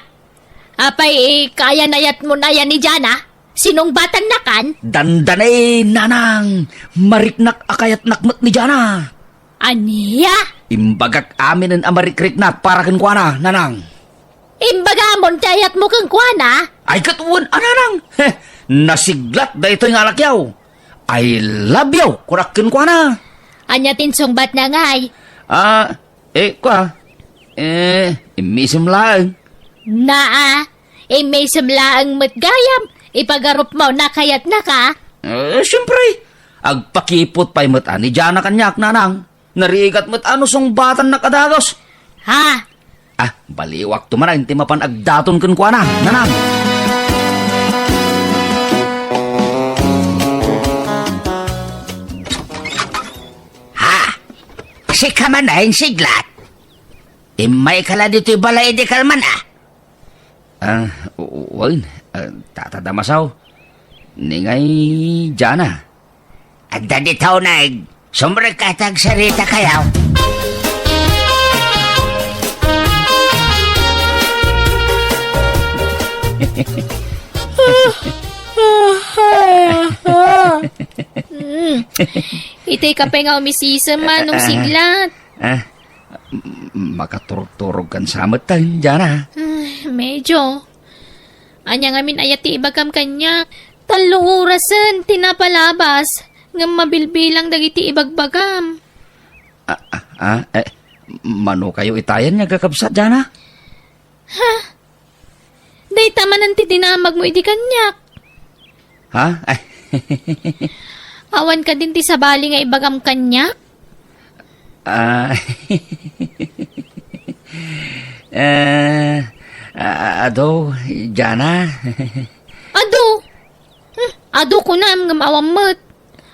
Apay, eh, kayan-ayatmo na yan ni Jana? Sinungbatannakan? Dandani, nanang. Mariknak a kayatnak met ni Jana. Ania? Imbagak aminen a marikriknak para kenkuana, nanang. Imbagamon ti ayatmo kenkuana? Ay, ket wen a, nanang. Heh, nasiglat daytoy nga alakyaw. "I love you," kunak kenkuana. Ania ti insungbatna ngay? Ah, eh, kua, eh, immisem laeng. Naa, immisem laeng met gayam, ipagarupmo na kayatnaka? Eh, siempre, agpakipot pay met a ni Jana kaniak, nanang. Narigat met a no sungbatannak a dagus. Ha? Ah, baliwakto manen ti mapan agdaton kenkuana, nanang. Ha? Sika manen, Siglat? Immayka la ditoy balay idi kalman, a? Ah, u-, wen, ah, Tata Damaso. Ni ngay Jana. Adda dita uneg, sumrekka ta agsarita kayo. Mm. Itay ka pay nga umisisem, Manong Siglat. Ah, m-, makaturog-turog kan sa met, Jana. Ay, medyo. Ania ngamin aya ti ibagam kaniak? Tallo orasen ti napalabas, ngem mabilbilang dagiti ibagbagam. Ah, ah, ah, eh, mano kayo itayan nga agkakabsat, Jana? Ha? Dayta manen ti dinamagmo idi kaniak. Ha? Ay. Awan kadin ti sabali nga ibagam kaniak? Ah. Eh, a-, a-, adu, Jana. Adu? Hmm, adu kunam ngem awan met.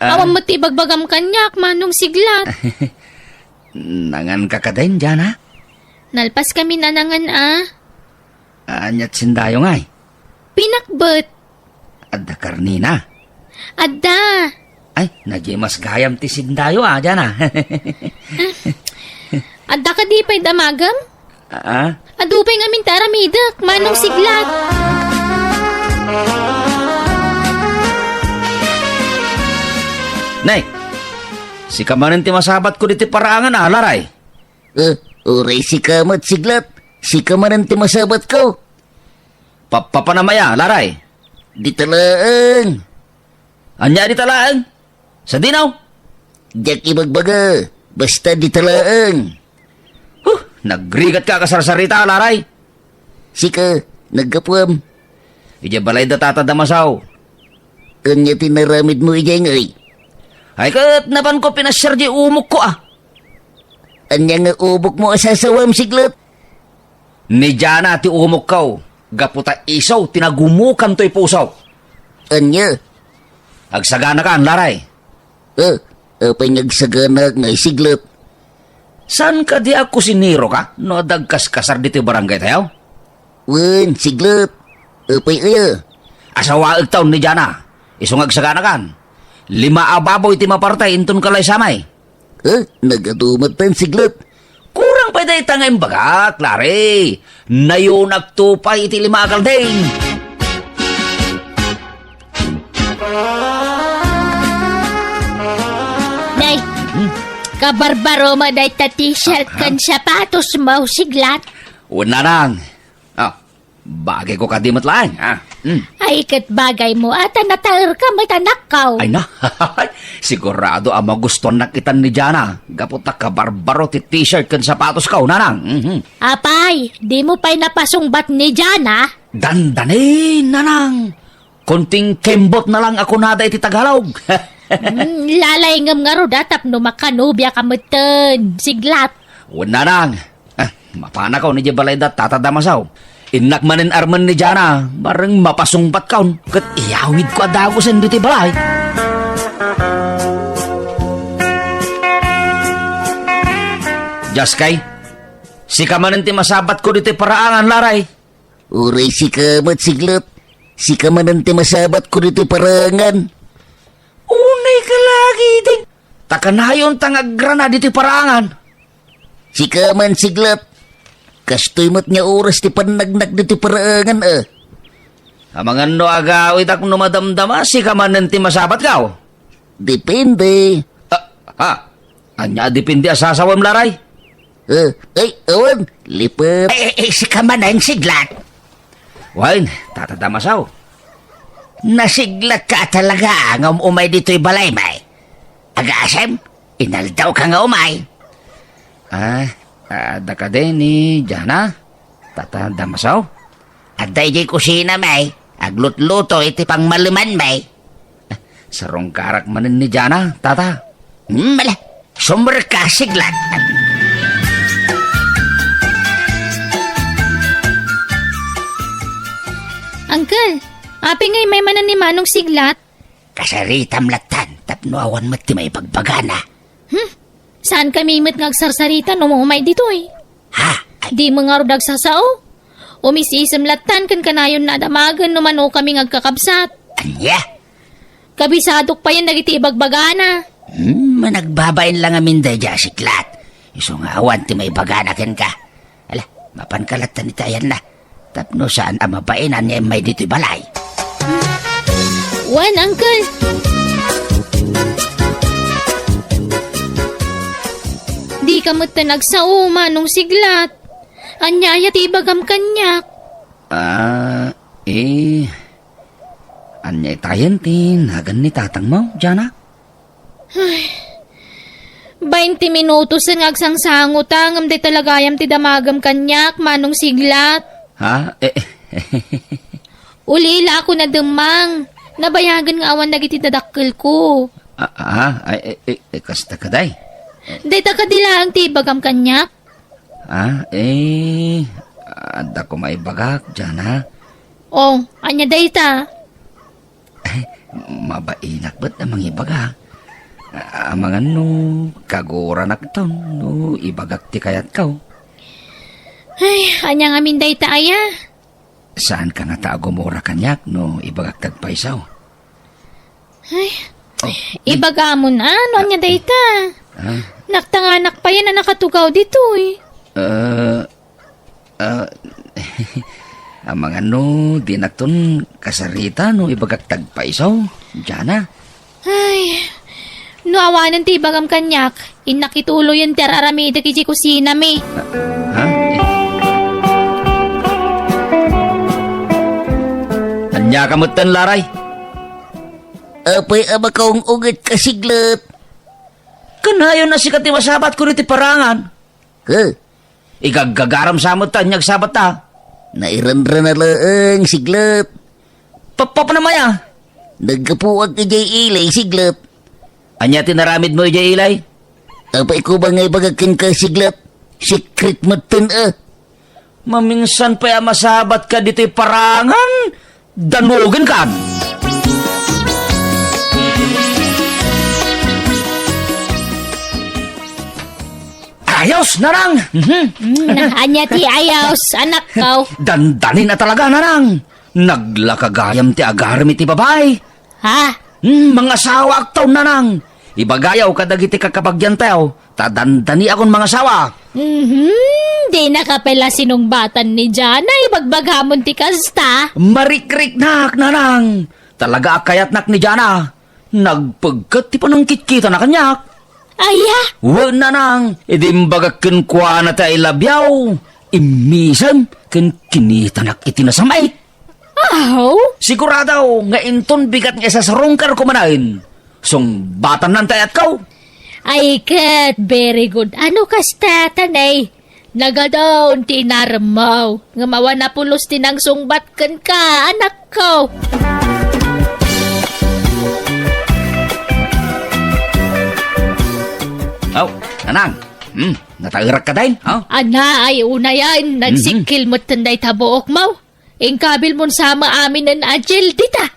Ah. Awan met ti ibagbagam kaniak, Manong Siglat. Nanganka kadin, Jana? Nalpas kami nanangan a. Aniat sindayo ngay? Pinakbet. Adda karnina? Adda. Ay, nadiay mas gayam ti sidngayo, a, Jana. Adda kadi pay damagem? Ah? Adu pay ngamin ti aramidek, Manong Siglat. Nay, sika manen ti masabatko ditoy paraangan, a, Laray. Eh, uray sika met, Siglat. Sika manen ti masabatko. Pa-, papanam aya, Laray? Dita laeng. Ania dita laeng? Sadino? Diak ibagbaga. Basta dita laeng. Huh, nagrigat ka a kasarsarita, Laray. Sika, naggapuam. Idiay balay da Tata Damasaw. Ania ti naramidmo idiay ngay? Ay ket napanko pinasiar diay umokko, a. Ania nga umokmo a sasawam, Siglat? Ni Jana ti umokko, gapu ta isu ti nagumukan toy puso. Ania? Agsaganakan, Laray. Ah, apay nga agsaganak nga, Siglat? Saan kadi a kusinero ka no adda agkaskasar ditoy barangay tayo? Wen, Siglat. Apay aya? Asawaek taon ni Jana. Isu nga agsaganakan. Lima a baboy ti mapartay inton kalaysamay. Eh, nagadu met ten, Siglat. Kurang pay dayta nga imbagak, Laray. Nayonakto pay iti lima a kalding. Nay, hmm? Kabarbaro mo dayta t-shirt ken sapatosmo, Siglat. Wen, Nanang. Ah, bagayko kadi met laeng, a. Hmm. Ay, ket bagaymo, a, ta nataerka met, anakko. Ay na, sigurado a magustuannak itan ni Jana, gapu ta kabarbaro ti t-shirt ken sapatosko, Nanang. Mhm. Apay, dimo pay napasungbat ni Jana? Dandani, Nanang. Kunting kembot na lang a kunada iti Tagalog. Hmm, lalayngem ngarud a tapno makanobia ka metten, Siglat. Wen, Nanang. Ah, mapanakaw idiay balay da Tata Damasaw. Innak manen armen ni Jana, bareng mapasungbatkon, ket iyawidko a dagusen ditoy balay. Jaskay, sika manen ti masabatko ditoy paraangan, Laray. Uray sika met, Siglat. Sika manen ti masabatko ditoy paraangan. Unay ka lagi, ding. Ta kanayon ta nga agrana ditoy paraangan. Sika man, Siglat. Kastoy met nga oras ti pannagnak ditoy paraangan, a. Amangan no agawidak no madamdama, sika manen ti masabatko. Depende. Ah, ha? Ania a depende a sasawem, Laray? Eh, ay, awan, lipat. Ay, ay, ay, sika manen, Siglat. Wen, Tata Damasaw. Nasiglatka a talaga nga um-umay ditoy balaymi. Agasem, inaldawka nga umay. Ah, adda kadi ni Jana, Tata Damasaw? Adda idiay kusinami, aglutluto iti pangmalemanmi. Sarungkarak manen ni Jana, Tata. Hmm, ala, sumrekka, Siglat. Uncle, apay nga immay manen ni Manong Siglat? Kasaritam lattan tapno awan met ti maibagbagana. Hmm? Saankami met nga agsarsarita no umay ditoy? Ha? Ay. Dimo ngarud agsasao? Umis-isem lattan ken kanayonna a damagen no manokami nga agkakabsat. Ania? Kabisadok payen dagiti ibagbagana. Hmm, managbabain la ngamin daydiay a Siglat. Isu nga awan ti maibagana kenka. Ala, mapanka lattan iti ayanna. Tapno saan a mabain ania immay ditoy balay. Wen, Uncle. Dika metten agsao, Manong Siglat. Ania aya ti ibagam kaniak? Ah, eh, ania itayen ti nagan ni tatangmo, Jana? Ay, bainte minutos nga agsangsangota ngem dayta la gayam ti damagem kaniak, Manong Siglat. Ha? Eh, Ulila a kunam, Mang. Nabayagen nga awan dagiti dadakkelko. Ah, ah, ay, eh, eh, eh, kasta kadi? Dayta kadi laeng ti ibagam kaniak? Ah, eh, adda koma ibagak, Jana. Oh, ania dayta? Mabainak met a mangibaga. Amangan no kaguranakton no ibagak ti kayatko. Ay, ania ngamin dayta aya? Saanka ngata a gumura kaniak no ibagak ti agpayso? Ay, Oh. Ibagamon, a, no ania dayta? Ah? Naktanganak payen a nakatugaw ditoy. Ah, ah, amangan no dinakton kasarita no ibagak ti agpayso, Jana. Ay, no awanen ti ibagam kaniak, innak ituloyen ti ar-aramidek idiay kusinami. Ah, ha? Eh. Ania ka metten, Laray? Apay a makaung-unget ka, Siglet? Kanayon a sika ti masabatko ditoy parangan. He? Igaggagaram sa met ta ania agsabatta? Nairanrana laeng, Siglet. Pappapnam aya? Naggapuak idiay ilay, Siglet. Ania ti naramidmo idiay ilay? Apay ko ba nga ibagak kenka, Siglet? Secret metten, a. Maminsan pay a masabatka ditoy parangan, danugenkan. Ayos, Nanang! Mhm. Mm, ania ti ayos, anakko? Dandanin a talaga, Nanang. Naglaka gayam ti agaram iti babai. Ha? Hmm, mangasawaak taon, Nanang. Ibagayo kadagiti kakabagiantayo, ta dandaniakon mangasawa. Mhm, dinaka pay la sinungbatan ni Jana, ibagbagamon ti kasta. Marikriknak, Nanang. Talaga a kayatnak ni Jana. Nagpegket ti panangkitkitana kaniak. Aya? Wen, Nanang, idi imbagak kenkuana ti I love you, immisem ken kinitanak iti nasam-it. Aw? Sigurado nga inton bigat nga isasarungkarko manen, sungbatanna ti ayatko. Ay ket, very good. Ano kasta, tanay? Nagadaon ti inaremmo, ngem awan a pulos ti nangsungbat kenka, anakko. Aw, Nanang. Hmm, nataerak ka dain, ha? Ana, ay unayen, Mhm. nagsikil metten dayta buokmo. Inkabilmon sa amin a gel dita.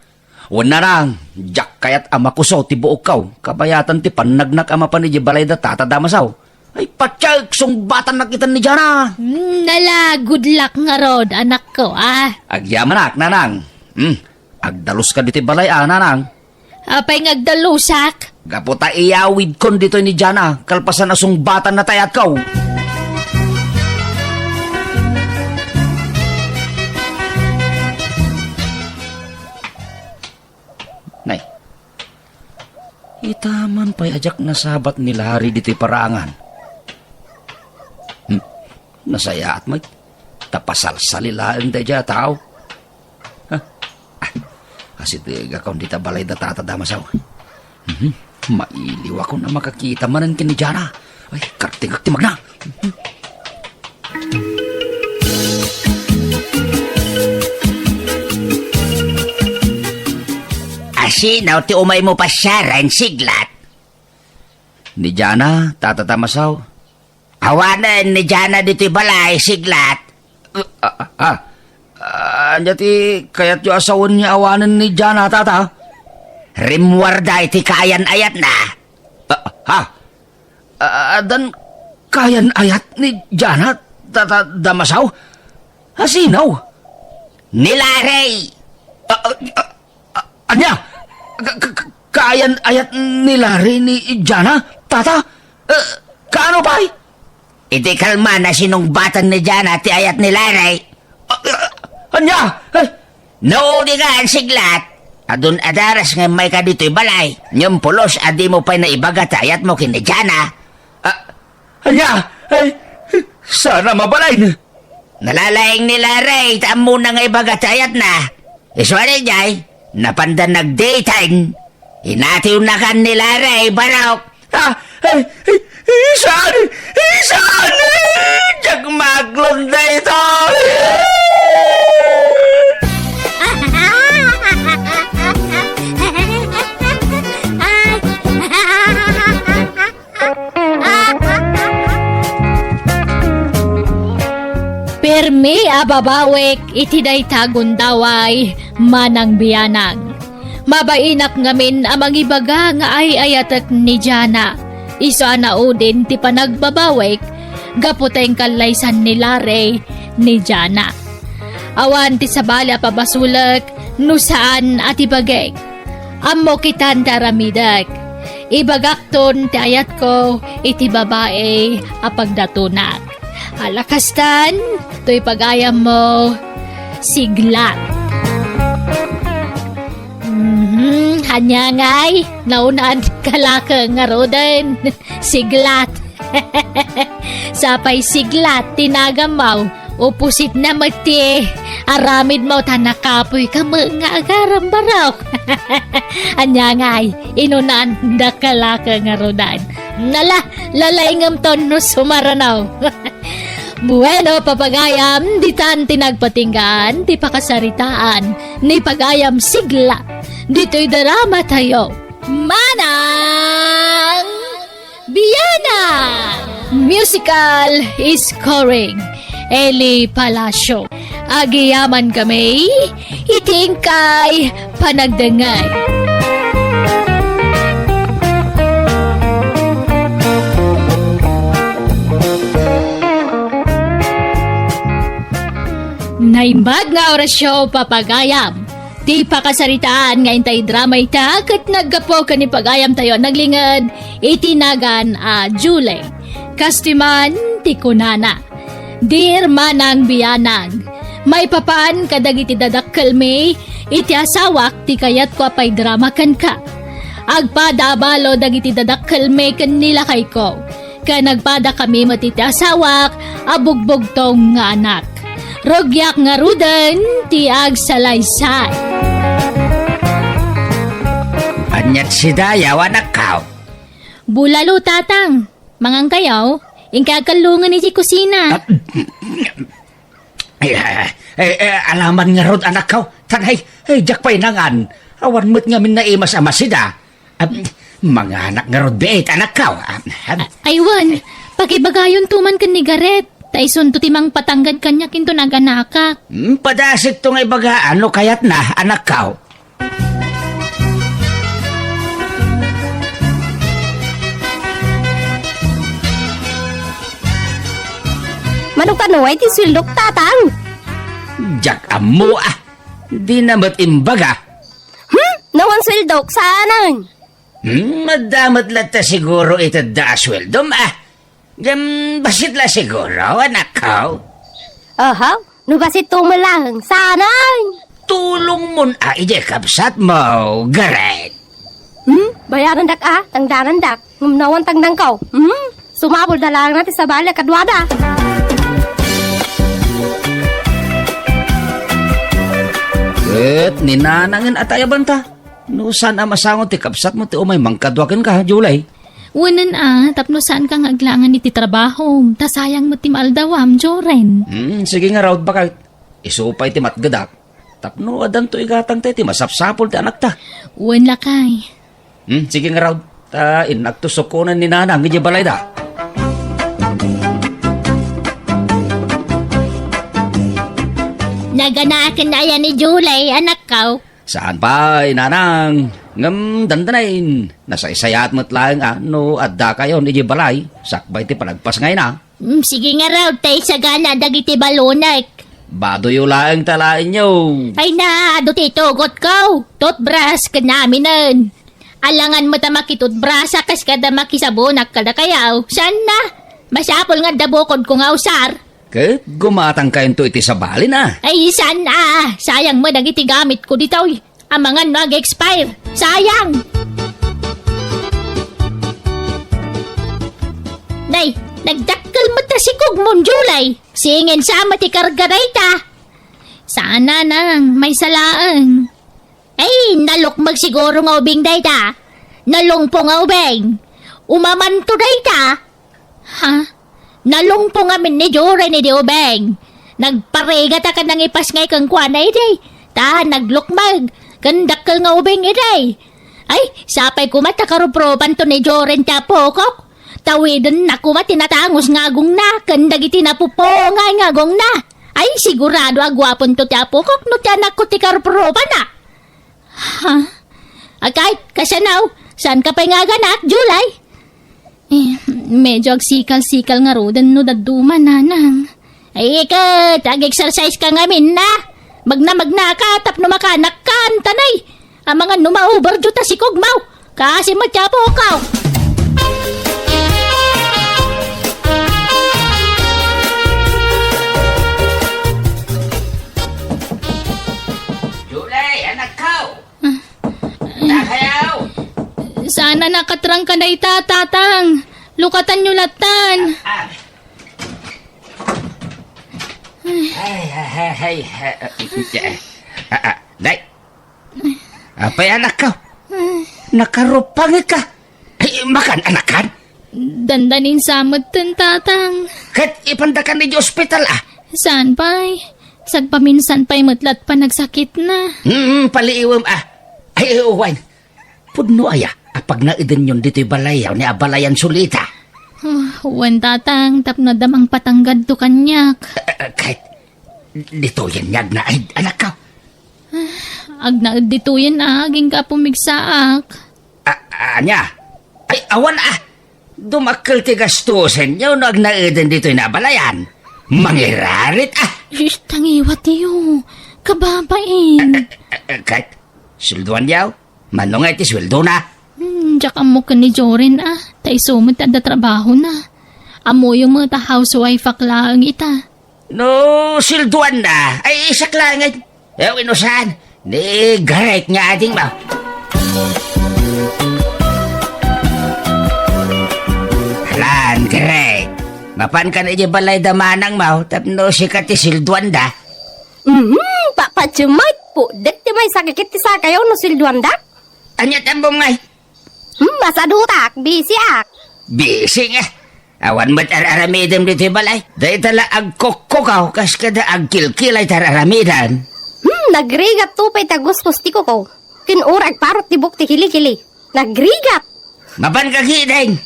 Wen, Nanang, diak kayat a makuso ti buokko. Kabayatan ti pannagnak a mapan idiay balay da Tata Damasaw. Ay, patiek, sungbatannak ita ni Jana. Hmm, nala, good luck ngarud, anakko, a. Agyamanak, Nanang. Hmm, agdaluska ditoy balay, a, Nanang. Apay nga agdalusak? Gapu ta iyawidkon ditoy ni Jana, kalpasan a sungbatanna ti ayatko. Nay, ita man pay a diak nasabat ni Larry ditoy parangan. Hmm, nasayaat met. Ta pasalsali laeng daydiay a tao. Ha? Ah, asitegakon dita balay da Tata Damasaw. Mhm. Mailiwakon a makakita manen ken ni Jana. Ay, kartingak ti magna. Mhm. Asino ti umaymo pasiaren, Siglat? Ni Jana, Tata Damasaw. Awanen ni Jana ditoy balay, Siglat. Ah, ah, ah. Ania ti kayatyo a sawen nga awanen ni Jana, Tata? Rimmuarda iti kaayan-ayatna. Ah, ha? Ah, addan kaayan-ayat ni Jana, Tata Damasaw? Asino? Ni Larry. Ah, ah, ah, ah, ania? Ka-, ka-, ka-, kaayan-ayat ni Larry ni Jana, Tata? Eh, kaano pay? Iti kalman a sinungbatan ni Jana ti ayat ni Larry. Ah, ah, ania? Eh, Naudingan, Siglat. Adun adaras nga immayka ditoy balay. Ngem pulos a dimo pay naibaga ti ayatmo ken ni Jana. Ah, ania? Ay, saan a mabalin? Nalalaing ni Larry, ta ammona nga ibaga ti ayatna. Isu a daydiay, napanda nagdating. Inatiwnakan ni Larry, barok. Ah, ay, ay, isan! Isan! Diak maaklon daytoy! Permi a babawek iti dayta a gundaway, manang bianang. Mabainak ngamin a mangibaga nga ay-ayatek ni Jana. Isu a naudin ti panagbabawek gapu ta inkallaysan ni Larry ni Jana. Awan ti sabali a pabasolek no saan a ti bagik. Ammo kitan ti aramidek. Ibagakton ti ayatko iti babai a pagdatonak. Alakastan, toy pagayammo, siglat. Mhm, ania ngay, naunaan kalaka ngaruden, siglat. Sapay siglat ti nagammo. Opposite na met ti aramidmo ta nakapoy ka met nga agarambarok. Ania ngay, inunaan da kalaka ngaruden. Nala, lalaingem ton no sumarano. Bueno, papagayam, ditan ti nagpatinggaan ti pakasaritaan ni Pagayam Sigla. Ditoy drama tayo. Manang Biana! Musical scoring, Eli Palacio. Agiyaman kami, iti inkay panagdengngeg. Naimbag nga orasyo, papagayam. Ti pakasaritaan nga intay drama ita ket naggapu ken ni pagayamtayo a naglinged iti nagan a Julie. Kastoy man ti kunana, "Dear Manang Bianang, maipapan kadagiti dadakkelmi, iti asawak ti kayatko a paidrama kenka. Agpada a balo dagiti dadakkelmi ken ni lakayko. Ken agpadakami met iti asawak a bugbugtong nga anak. Rugiak ngaruden ti agsalaysay." Aniat si Dayaw, anakko? Bulalo, Tatang. Mangan kayo? Inkay agkallongen iti kusina. Ah, eh, eh, eh, alaman ngarud, anakko. Tanay, eh, diak pay nangan. Awan met ngamin naimas a masida. Ah, manganak ngarud biit, anakko. Ah, ah. Ay, wen, pakibagayonto man ken ni Gareth. Ta isunto ti mangpatanggad kaniak inton aganakak. Hmm, padasikto nga ibaga no kayatna, anakko. Mano kano ay ti sueldok, Tatang? Diak ammo, ah. Dina met imbaga. Hmm? No awan sueldok, saanen? Hmm, adda met latta siguro itedda a sueldom, ah. Ngem bassit la siguro, anakko? Aha, no bassit to met laeng, saanen? Tulongmon a idiay kabsatmo, Gareth. Hmm? Bayarandak a, tangdangandak. Ngem no awan tangdangko. Hmm? Sumabol da laeng na ti sabali a kaduada. Ket ni nanangen a tayabanta. No saan a masango ti kabsatmo ti umay mangkadua kenka, Julie? Wenen a, tapno saanka nga aglangan iti trabahom, ta sayang met ti maaldawam, Joren. Hmm, sige ngarud, baket. Isu pay ti matgedak. Tapno addanto igatangta iti masapsapul ti anakta. Wen, lakay. Hmm, sige ngarud. Ta innakto sukonen ni Nanang idiay balayda. Naganaken aya ni Julie, anakko? Saan pay, Nanang. Ngem dandanin, nasaysayaat met laeng a no addakayon idiay balay, sakbay ti panagpasngayna. Mm, sige ngarud, ta isagana dagiti balonek. Badoyo laeng ta laenyo. Ay na, adu ti itugotko. Toothbrush ken aminen. Alangan met a makitoothbrush a kas kada makisabonak kadakayo. Saan na? Masapul nga adda bukodko nga usar. Ket gumatangkayonto iti sabalina. Ay, saan a? Sayang met dagiti gamitko ditoy. Amangan no ag-expire. Sayang! Nay, nagdakkel met a sikog, Mon Julie. Singin sa met ti karga dayta. Saan, Nanang, maysa laeng. Ay, nalukmeg siguro nga ubing dayta. Nalungpo nga ubing. Umamanto dayta. Ha? Nalungpo ngamin ni Joren idi ubing. Nagparigata ken nangipasngay kenkuana idi. Ta naglukmeg ken dakkel nga ubing idi. Ay, sapay koma ta karuprupanto ni Joren ti apokok. Tawidenna koma ti natangus nga agongna ken dagiti napupungay nga agongna. Ay, sigurado a guaponto ti apokok no ti anakko ti karuprupana. Ha? Agkay, kasano? Saanka pay nga aganak, Julie? Eh, medyo agsikal-sikal ngaruden no dadduma, Nanang. Ay, iket, ag-exercise ka ngamin na. Magna-magna ka, tapno makanak ka, antanay. Amangan no ma-overdo ta sikog, maw. Kaasi met ti apokaw. Julie, anakkaw! Dakayaw! Saan a nakatrangka dayta, Tatang. Lukatanyo lattan. Ah. Ay, ay, ay, ay, ay, ah, ah, day. Apay, anakkaw? Nakarupangka. Ay, makan, anakan? Dandanin sa metten, Tatang. Ket ipandakan idiay ospital, ah? Saan pay? Sagpaminsan pay met lat panagsakitna. Hmm, paliiwem, ah. Ay, ay, uwan. Pudno aya a pagnaedenyon ditoy balay, ni abalayan sulita? Ah, wen, Tatang, tapno adda mangpatanggadto kaniak. Ah, ah, ket ditoyen nga agnaed, anakkaw? Ah, agnaed ditoyen, ah, agingga a pumigsaak. Ah, ania? Ay, awan, ah. Dumakkel ti gastusenyo no agnaeden ditoy nga abalayan. Mangirarit, ah. Shh, tangiwatyo. Kababain. Ah, ah, ah, ah, ket, sulduanyo? Mano nga iti sueldona? Hmm, diak ammo ken ni Joren, ah. Ta isu met ti adda trabahona. Ammoyo met a housewife-ak laeng ita. No sueldoanna, ay isak laengen. Wenno saan, ni Garek nga adingmo. Alan, Garek. Mapanka idiay balay da manangmo, tapno sika ti sueldoanda. Mm, papadyo met, pudek ti maisakikit ti sakayo no sueldoanda. Ania ti ammom ngay? Hmm, masadutak, bisiak. Bisi nga. Awan met ar-aramidem ditoy balay. Dayta la agkukkukaw kas kada agkilkilay ti ar-aramidem. Hmm, nagrigat to pay ta guskos ti kuko. Ken uray agparot ti buok ti kilikili. Nagrigat. Mapan ka gideng.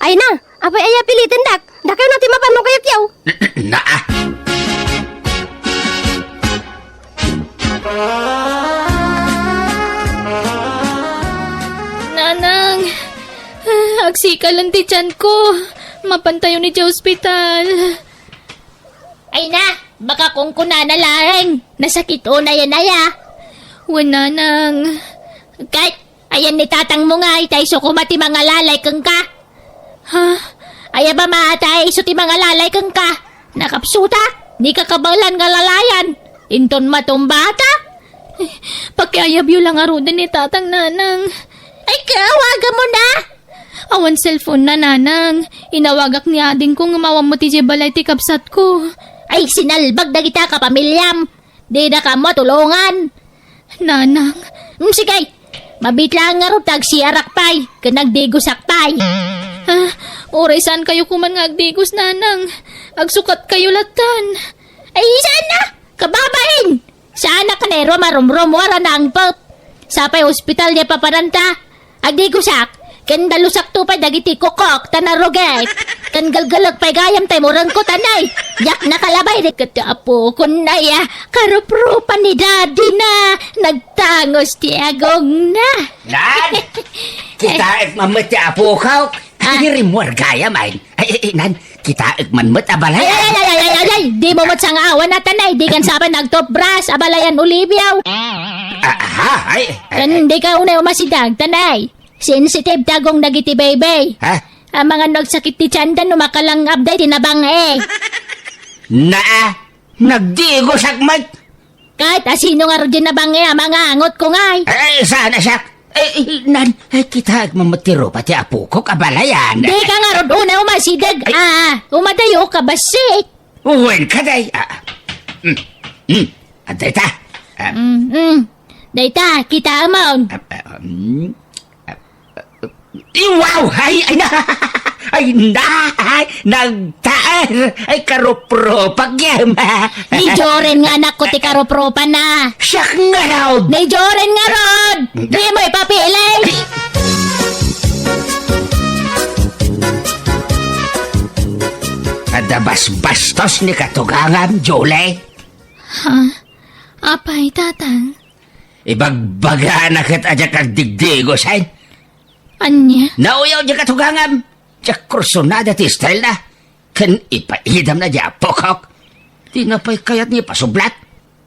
Ay na, apay aya pilitendak? Dakayo na ti mapan no kayatyo. Naa. Nanang, agsikalen ti tianko. Mapantayon idiay ospital. Ay na, baka kunkunana laeng. Nasakit unayen aya. Wen, Nanang. Ket, ayan ni tatangmo ngay, ta isu koma ti mangalalay kenka. Ha? Aya ba, ma, ta isu ti mangalalay kenka? Nakapsuta? Dika kabaelan nga lalayan. Inton matumbata? Pakiayabyo la ngaruden ni tatang, Nanang. Ay, kaawagamon na! Awan cellphone na, Nanang. Inawagak ni adingko ngem awan met idiay balay ti kabsatko. Ay, sinalbag dagita kapamiliam. Didaka ammo tulongan. Nanang. Mm, sige. Mabiit laeng ngarud ta agsiarak pay, ken agdigosak pay. Ah, uray saankayo koman nga agdigos, Nanang. Agsukatkayo lattan. Ay, saan na? Kababain! Saan a kanero marumrum, wara na ang pep. Sapay ospital diay papananta. Agdigosak, ken dalusakto pay dagiti kukok ta narugit. Ken galgalek pay gayam tay murengko, tanay. Diak nakalabay, di ket ti apokon aya, karuprupan ni daddy na. Nagtangos ti agongna. Nan! Kitaek man met ti apokok. Ah. Ay, rimmuar gayam, ay. Ay, ay, ay, nan, kitaek man met a balay. Ay, ay, ay, ay, ay, ay, ay, ay, dimo met sangaawan a, tanay, dikan sapay nagtoothbrush, abalayan Olivia. Ah, ha, ay, ay, Ken ay. Dika unay umasidag, tanay. Sensitive ti agong dagiti baybay. Ha? Amangan no agsakit ti tianda no makalangabda iti nabang-e. Naa, nagdigosak met. Ket asino ngarud diay nabang-e a mangangotko ngay? Ay, saan a siak? Ay, ay, nan, ay, kitaek man met ti rupa ti apokok a balayan. Dika ngarud unay umasideg. Ay. Ah, umadayok a bassit. Wen, kaday. Ah, ah. Mm, mm. Adda ita. Ah. Mm, mm. Dayta, kitaemon. Ah, ah, mm. Iwaw! Ay, ay, na! Ay, na! Ay, nagtaer! Ay, karupropak yan! Ni Joren nga anakko ti karupropan na! Siak ngarud! Ni Joren ngarud! Di mo ipapili! Adda basbastos ni katugangam, Julie! Ha? Apay, Tatang? Ibagbagana ket a diak agdigdigosen. Ania? Nauyaw diay katugangam. Diak kursunada ti style na. Ken ipaidamna diay apokok. Dina pay kayat nga ipasublat.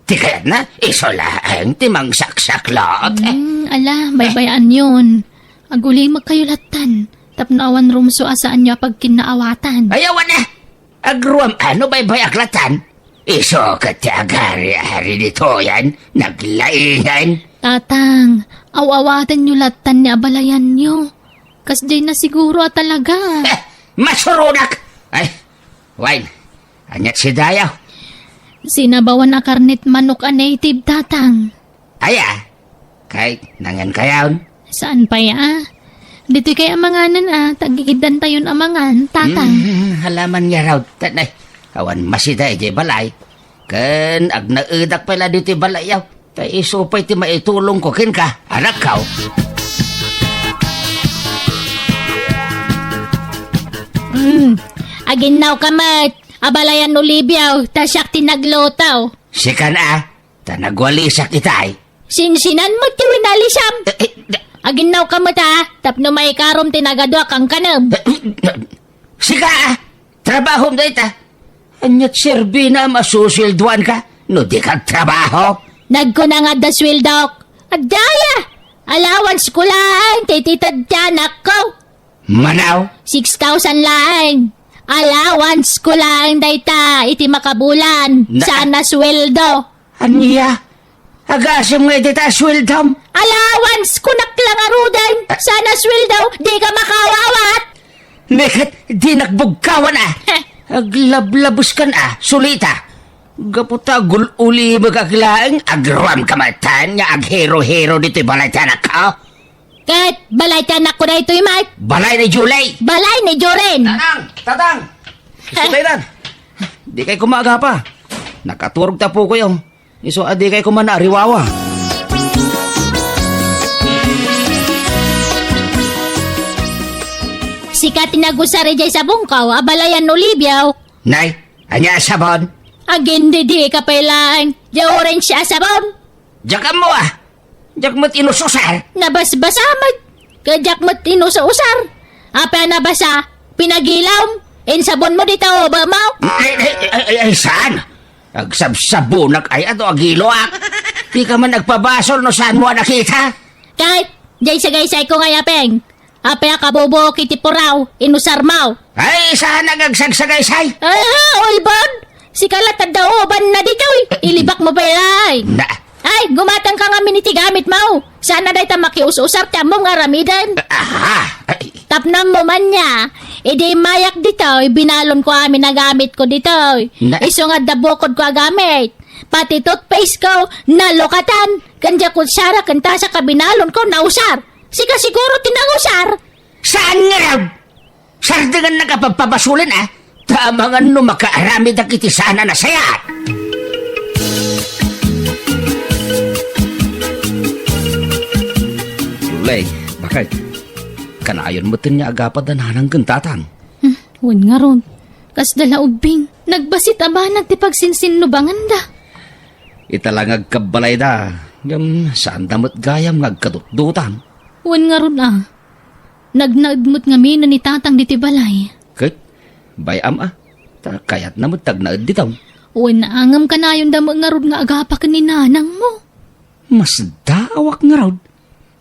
Ti kayatna, isu laeng ti mangsaksaklot. Hmm, ala, baybay-anyon. Agulimekkayo lattan, tapno awan rumso a saanyo a pagkinnaawatan. Ay, awan a! Agruam a no baybay-ak lattan. Isu ket ti agari-ari ditoyen, naglaingen. Tatang, aw-awatenyo lattan ni abalayanyo. Kasdiay na siguro a talaga. Eh, masuronak! Ay, wen, aniat si Dayaw? Sinabawan a karnet manok a native, Tatang. Aya, kay nangan kayaon? Saan pay a? Ditoy kay a manganen a, tagigiddantayon a mangan, Tatang. Mm, halaman ngarud, tatay. Awan masida idiay balay. Ken agnaedak pay la ditoy balayyo. Ta isu pay ti maitulongko kenka, anakko. Mm, aginnawka met, abalayan Olivia, ta siak ti nagluto. Sikan a, ta nagwalisak itay. Sinsinan met ti winalisam. Eh, eh, da- Aginnawka met a, tapno maikarom ti nagadua kankanem. Eh, sika a, trabahom dayta. Aniat serbina a masusueldoanka no dika agtrabaho? Nagkuna nga adda sueldok. Adda aya. Allowance ko laeng ti ititad ti anakko. Manaw? Six thousand laeng. Allowance ko laeng dayta iti makabulan. Na- Saan a sueldo. Ania? Agasem nga iti ta sueldom? Allowance ko nakla ngaruden. Saan a sueldo, dika makaawat. Neket, dinak bugkawan a. Heh. Aglablabeskan a, Sulita. Gapu ta agul-ulimekak laeng, agruamka met nga aghero-hero ditoy balay ti anakko. Ket balay ti anakko daytoy met. Balay ni Julie. Balay ni Joren. Tatang! Tatang! Isu tayo dan. Dikay koma agapa. Nakaturog ti apokoyo. Isu a dikay koma naariwawa. Sika ti nagusar idiay sabongko, abalayan Olivia. Nay, ania a sabon? Agindidika pay laeng. Diay orange a sabon. Diak ammo a. Diak met inus-usar. Nabasbasa met. Ket diak met inus-usar. Apay a nabasa? Pinagilom? Insabonmo dita ubemo? Ay, ay, ay, ay, ay, saan? Agsabsabonak ay adu agiloak. Dika man agpabasol no saanmo a nakita. Ket, diay sagaysayko nga yapeng. Apay a kabubuok iti puraw, inusarmo? Ay, saan nga agsagsagaysay? Ay, ulbod! Sika latta adda ubanna ditoy. Ilibakmo pay ay. Na. Ay, gumatangka ngamin iti gamitmo. Saan a dayta makius-usar ti ammom nga aramiden. Aha. Ay. Tapno ammo man nia, idi immayak ditoy, binalonko amin a gamitko ditoy. Na. Isu nga adda bukodko a gamit. Pati toothpaste ko, nalukatan. Ken diay kutsara ken tasa a binalonko, nausar. Sika siguro ti nangusar. Saan ngarud? Sardengannak a pagpabasolen a, ta amangan no makaaramidak iti saan a nasayaat. Julie, bakit? Kanayon met nga agapa da nanang ken tatang. Hmm, wen ngarud. Kasda la ubbing. Nagbassit a banag ti pagsinsinnubanganda. Ita la nga agkabbalayda, ngem saanda met gayam nga agkadutdutang. Wen ngarud a. Nagnaed met ngamin ni tatang ditoy balay. Ket, bay-am a, ta kayatna met ti agnaed ditoy. Wen a, ngem kanayonda met ngarud nga agapa ken ni nanangmo. Masdaawak ngarud.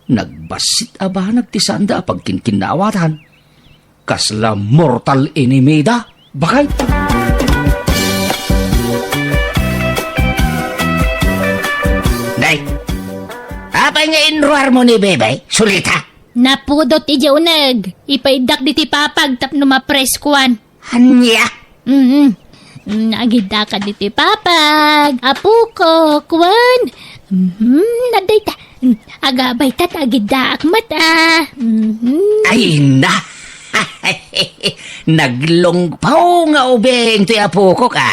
Nagbassit a banag ti saanda a pagkinkinnaawatan. Kasla mortal enemy da, bakay? Nay, apay nga inruarmo ni Bebe, Sulita? Napudot idiay uneg. Ipaiddak ditoy papag tapno mapreskoan. Ania? Mm. Mm, agiddaak ditoy papag, apokok, wen. Mhm, adda ita. Mm, agabayta ta agiddaak met a. Mhm. Ay na! Naglungpaw nga ubing toy apokok a.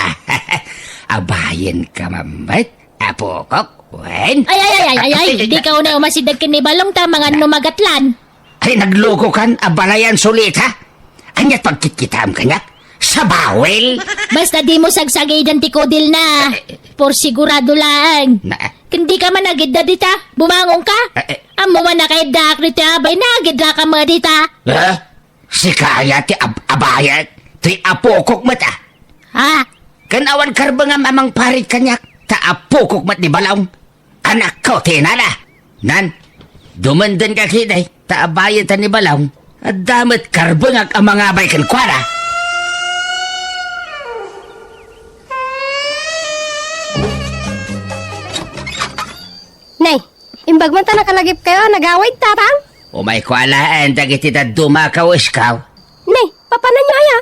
Abayenka man met. Apokok, wen? Ay, ay, ay, ay, ay, ay. Dika unay umasideg ken ni Balong ta mangan no magatlan. Ay, naglukokan, abalayan Sulita. Ania ti pagkitkitaem kaniak? Sabawil? Basta dimo sagsagiden ti kudilna. Eh, eh. Por sigurado laeng. Na, eh. Ken dika man agidda dita, bumangonka. Eh, eh. Ammo man a kaiddaak ditoy abay, naagidraka met dita. Eh? Sika aya ti ab-, abayek, ti apokok met a. Ha? Ken awan karbengam a mangparit kaniak, ta apokok met ni Balong. Anakko ti inana. Nan, dumenden ka kidi, ta abayenta ni Balong. Adda met karbengak a mangabay kenkuana. Nay, imbag man ta nakalagipkayo a nagawid, Tatang? Umayko alaen dagiti dadduma a kawesko. Nay, papananyo aya?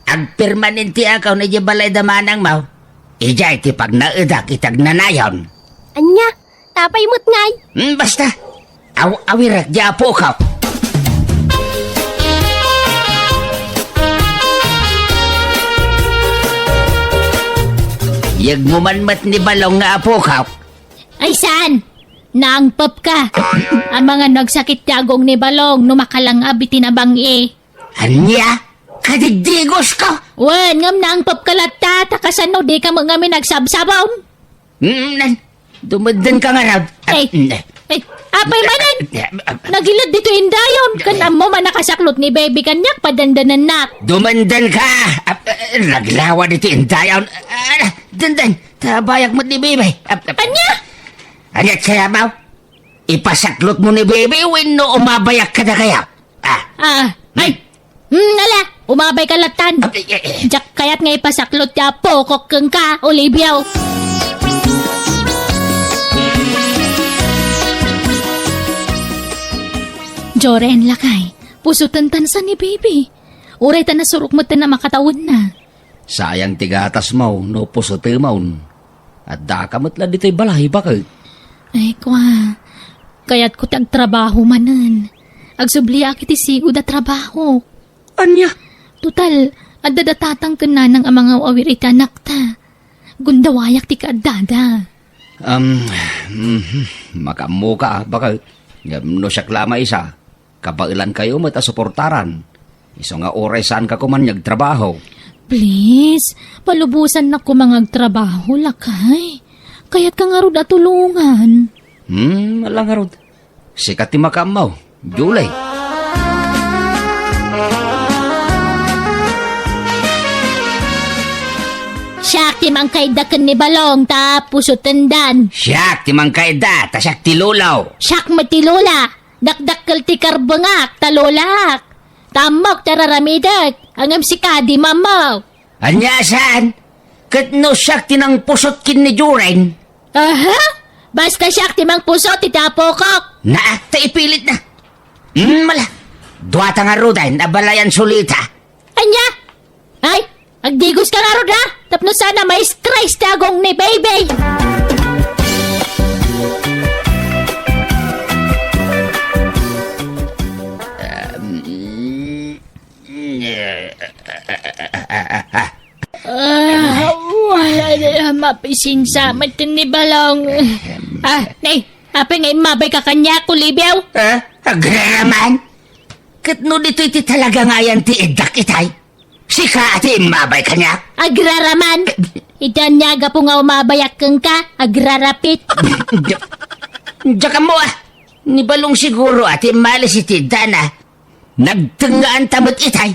Agpermanente ako idiay balay da manangmo. Idiay ti pagnaedak iti agnanayon. Ania? Tapay met ngay? Hmm, basta. Aw-awirek diay apokok. Yegmo man met ni Balong nga apokok. Ay, saan? Naangpepka. Amangan no agsakit ti agong ni Balong no makalangab iti nabang-i. Ania? Kadigdigosko? Wen, ngem naangpepka latta, ta kasano dika met ngamin agsabsabom? Mm, nan, dumedden ka ngarud. Ay, mm, ay, apay manen? Nagiled ditoy indayon, ken ammo man a nakasaklot ni Baby kaniak, padandanennak. Dumenden ka! Ap-, eh, naglawa ditoy indayon. Ah, denden, ta abayak met ni Baby. Ap-, ap-, Ania? Ania kayatmo? Ipasaklotmo ni Baby wenno umabayak kadakayo? Ah. Ah, ay. Hmm, ala, umabayka lattan. Ap-, eh, eh, eh. Diak kayat nga ipasaklot ti apokok kenka, Olivio. Joren, lakay, pusoten ta ni Baby. Uray ta nasurok met a makatawenna. Sayang ti gatasmo no pusotemon. Addaka met la ditoy balay, baket. Ay, kua, kayatko ti agtrabaho manen. Agsubliak iti sigud a trabaho. Ania? Total, adda da tatang ken nanang a mangaw-awir iti anakta. Gundawayak ti kaaddada. Um, mhm, makaammoka, baket. Ngem no siak la a maysa, kabaelankayo met a suportaran. Isu nga uray saanka koma nga agtrabaho. Please, palubosannak koma nga agtrabaho, lakay. Kayatka ngarud a tulongan. Hmm, ala ngarud. Sika ti makaammo, Julie. Siak ti mangkaidda ken ni Balong ta pusotendan. Siak ti mangkaidda ta siak ti lolo. Siak met ti lola. Dakdakkel ti karbengak ta lolaak. Ta ammok ti ar-aramidek, ngem sika dimo ammo. Ania a saan? Ket no siak ti nangpusot ken ni Joren? Aha? Basta siak ti mangpusot iti apokok. Naa, ta ipilitna. Mm, ala. Duata ngaruden a balayan sulita. Ania? Ay, agdigoska ngarud, ha? Tapno saan a ma-stress ti agong ni Baby. Um, Ah, wala na mapisinsa met ni Balong. Ah, nay, apay nga immabayka kaniak, Olivio? Ah, agraraman? Ket no ditoy ti talaga nga ayan ti iddak itay? Sika a ti immabay kaniak? Agraraman? Iti ania gapu nga umabayak kenka, agrarapit. Diak ammo, ah. Ni Balong siguro a ti immalis iti iddana. Nagtengngaanta met itay,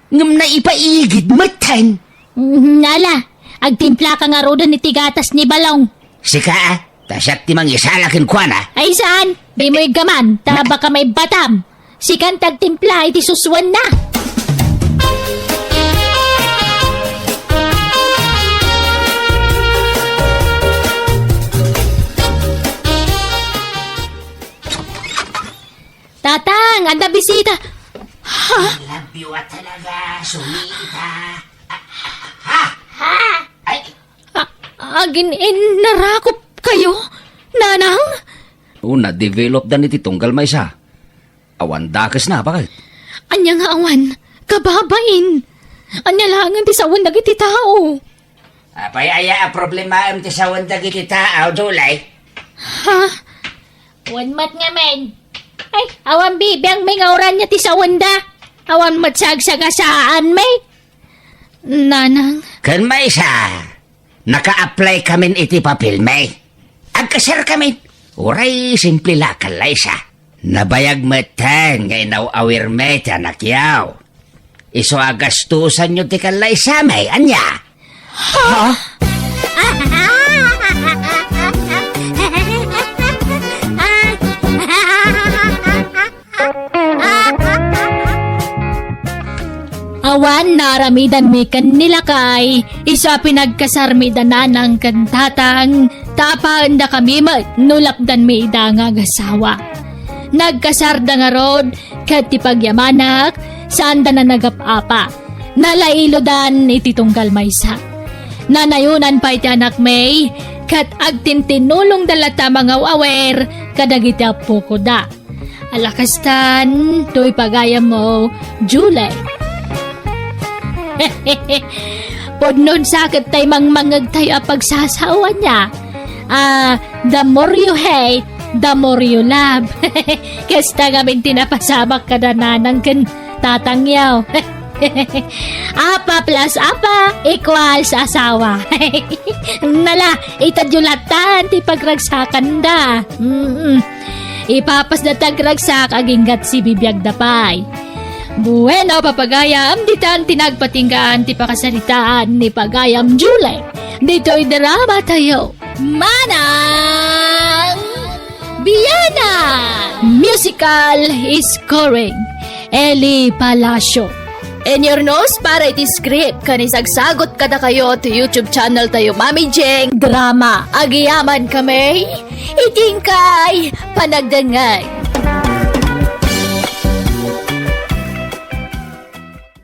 ngem naipaigid metten. Mhm, ala, agtimplaka ngaruden iti gatas ni Balong. Sika, ah, ta siak ti mangisala kenkuana. Ay saan? Dimo iggaman, ta baka maibbatam. Sikan ti agtimpla iti susuenna. Tatang, adda bisita. Ha? I love you a talaga, Sulita. Ah, ha? Ha? Ay. A-, agin-innarakop kayo, Nanang? O, na-develop dan iti tunggal maysa. Awan dakes na, baket? Ania nga awan? Kababain. Ania laengen ti sawen dagiti tao? Apay aya a problemaem ti sawen dagiti tao, Julie? Ha? Wen met ngamin. Ay, awan bibiangmi nga uray ania ti sawenda. Awan met sagsagasaan, may. Nanang. Ken maysa, naka-apply kamin iti papelmi. Agkasar kamin. Uray simple la, Laysa. Nabayag metten nga inaw-awirmi ti anakyo. Isu a gastusanyo ti kallaysami, ania? Ha? Wen naaramidanmi ken ni lakay, isu a pinagkasarmi da nanang ken tatang, ta apaendakami met no lapdanmi ida nga agasawa. Nagkasarda ngarud, ket ti pagyamanak, saanda a nagap-apa. Nalailodan iti tunggal maysa. Nanayonan pay ti anakmi, ket agtintinulongda latta a mangaw-awer kadagiti appokoda. Ala kastan, toy pagayammo, Julie. Pudno a sakit tay mangmangngegtayo a pagsasaoan, a. Ah, the more you hate, the more you love. Kasta ngamin ti napasamak kada nanang ken tatangyo. Apa plus apa equals asawa. Nala, itadyo latan ti pagragsakanda. Mm-mm. Ipapasda ti agragsak agingga sibibiagda pay. Bueno, papagayam, ditan ti nagpatinggaan ti pakasaritaan ni Pagayam Julie. Ditoy drama tayo. Manang Biana! Musical scoring, Eli Palacio. Inyurnos para iti script ken isagsagut kadakayo ti YouTube channel tayo, Mami Jeng Drama. Agyamankami iti inkay panagdengngeg.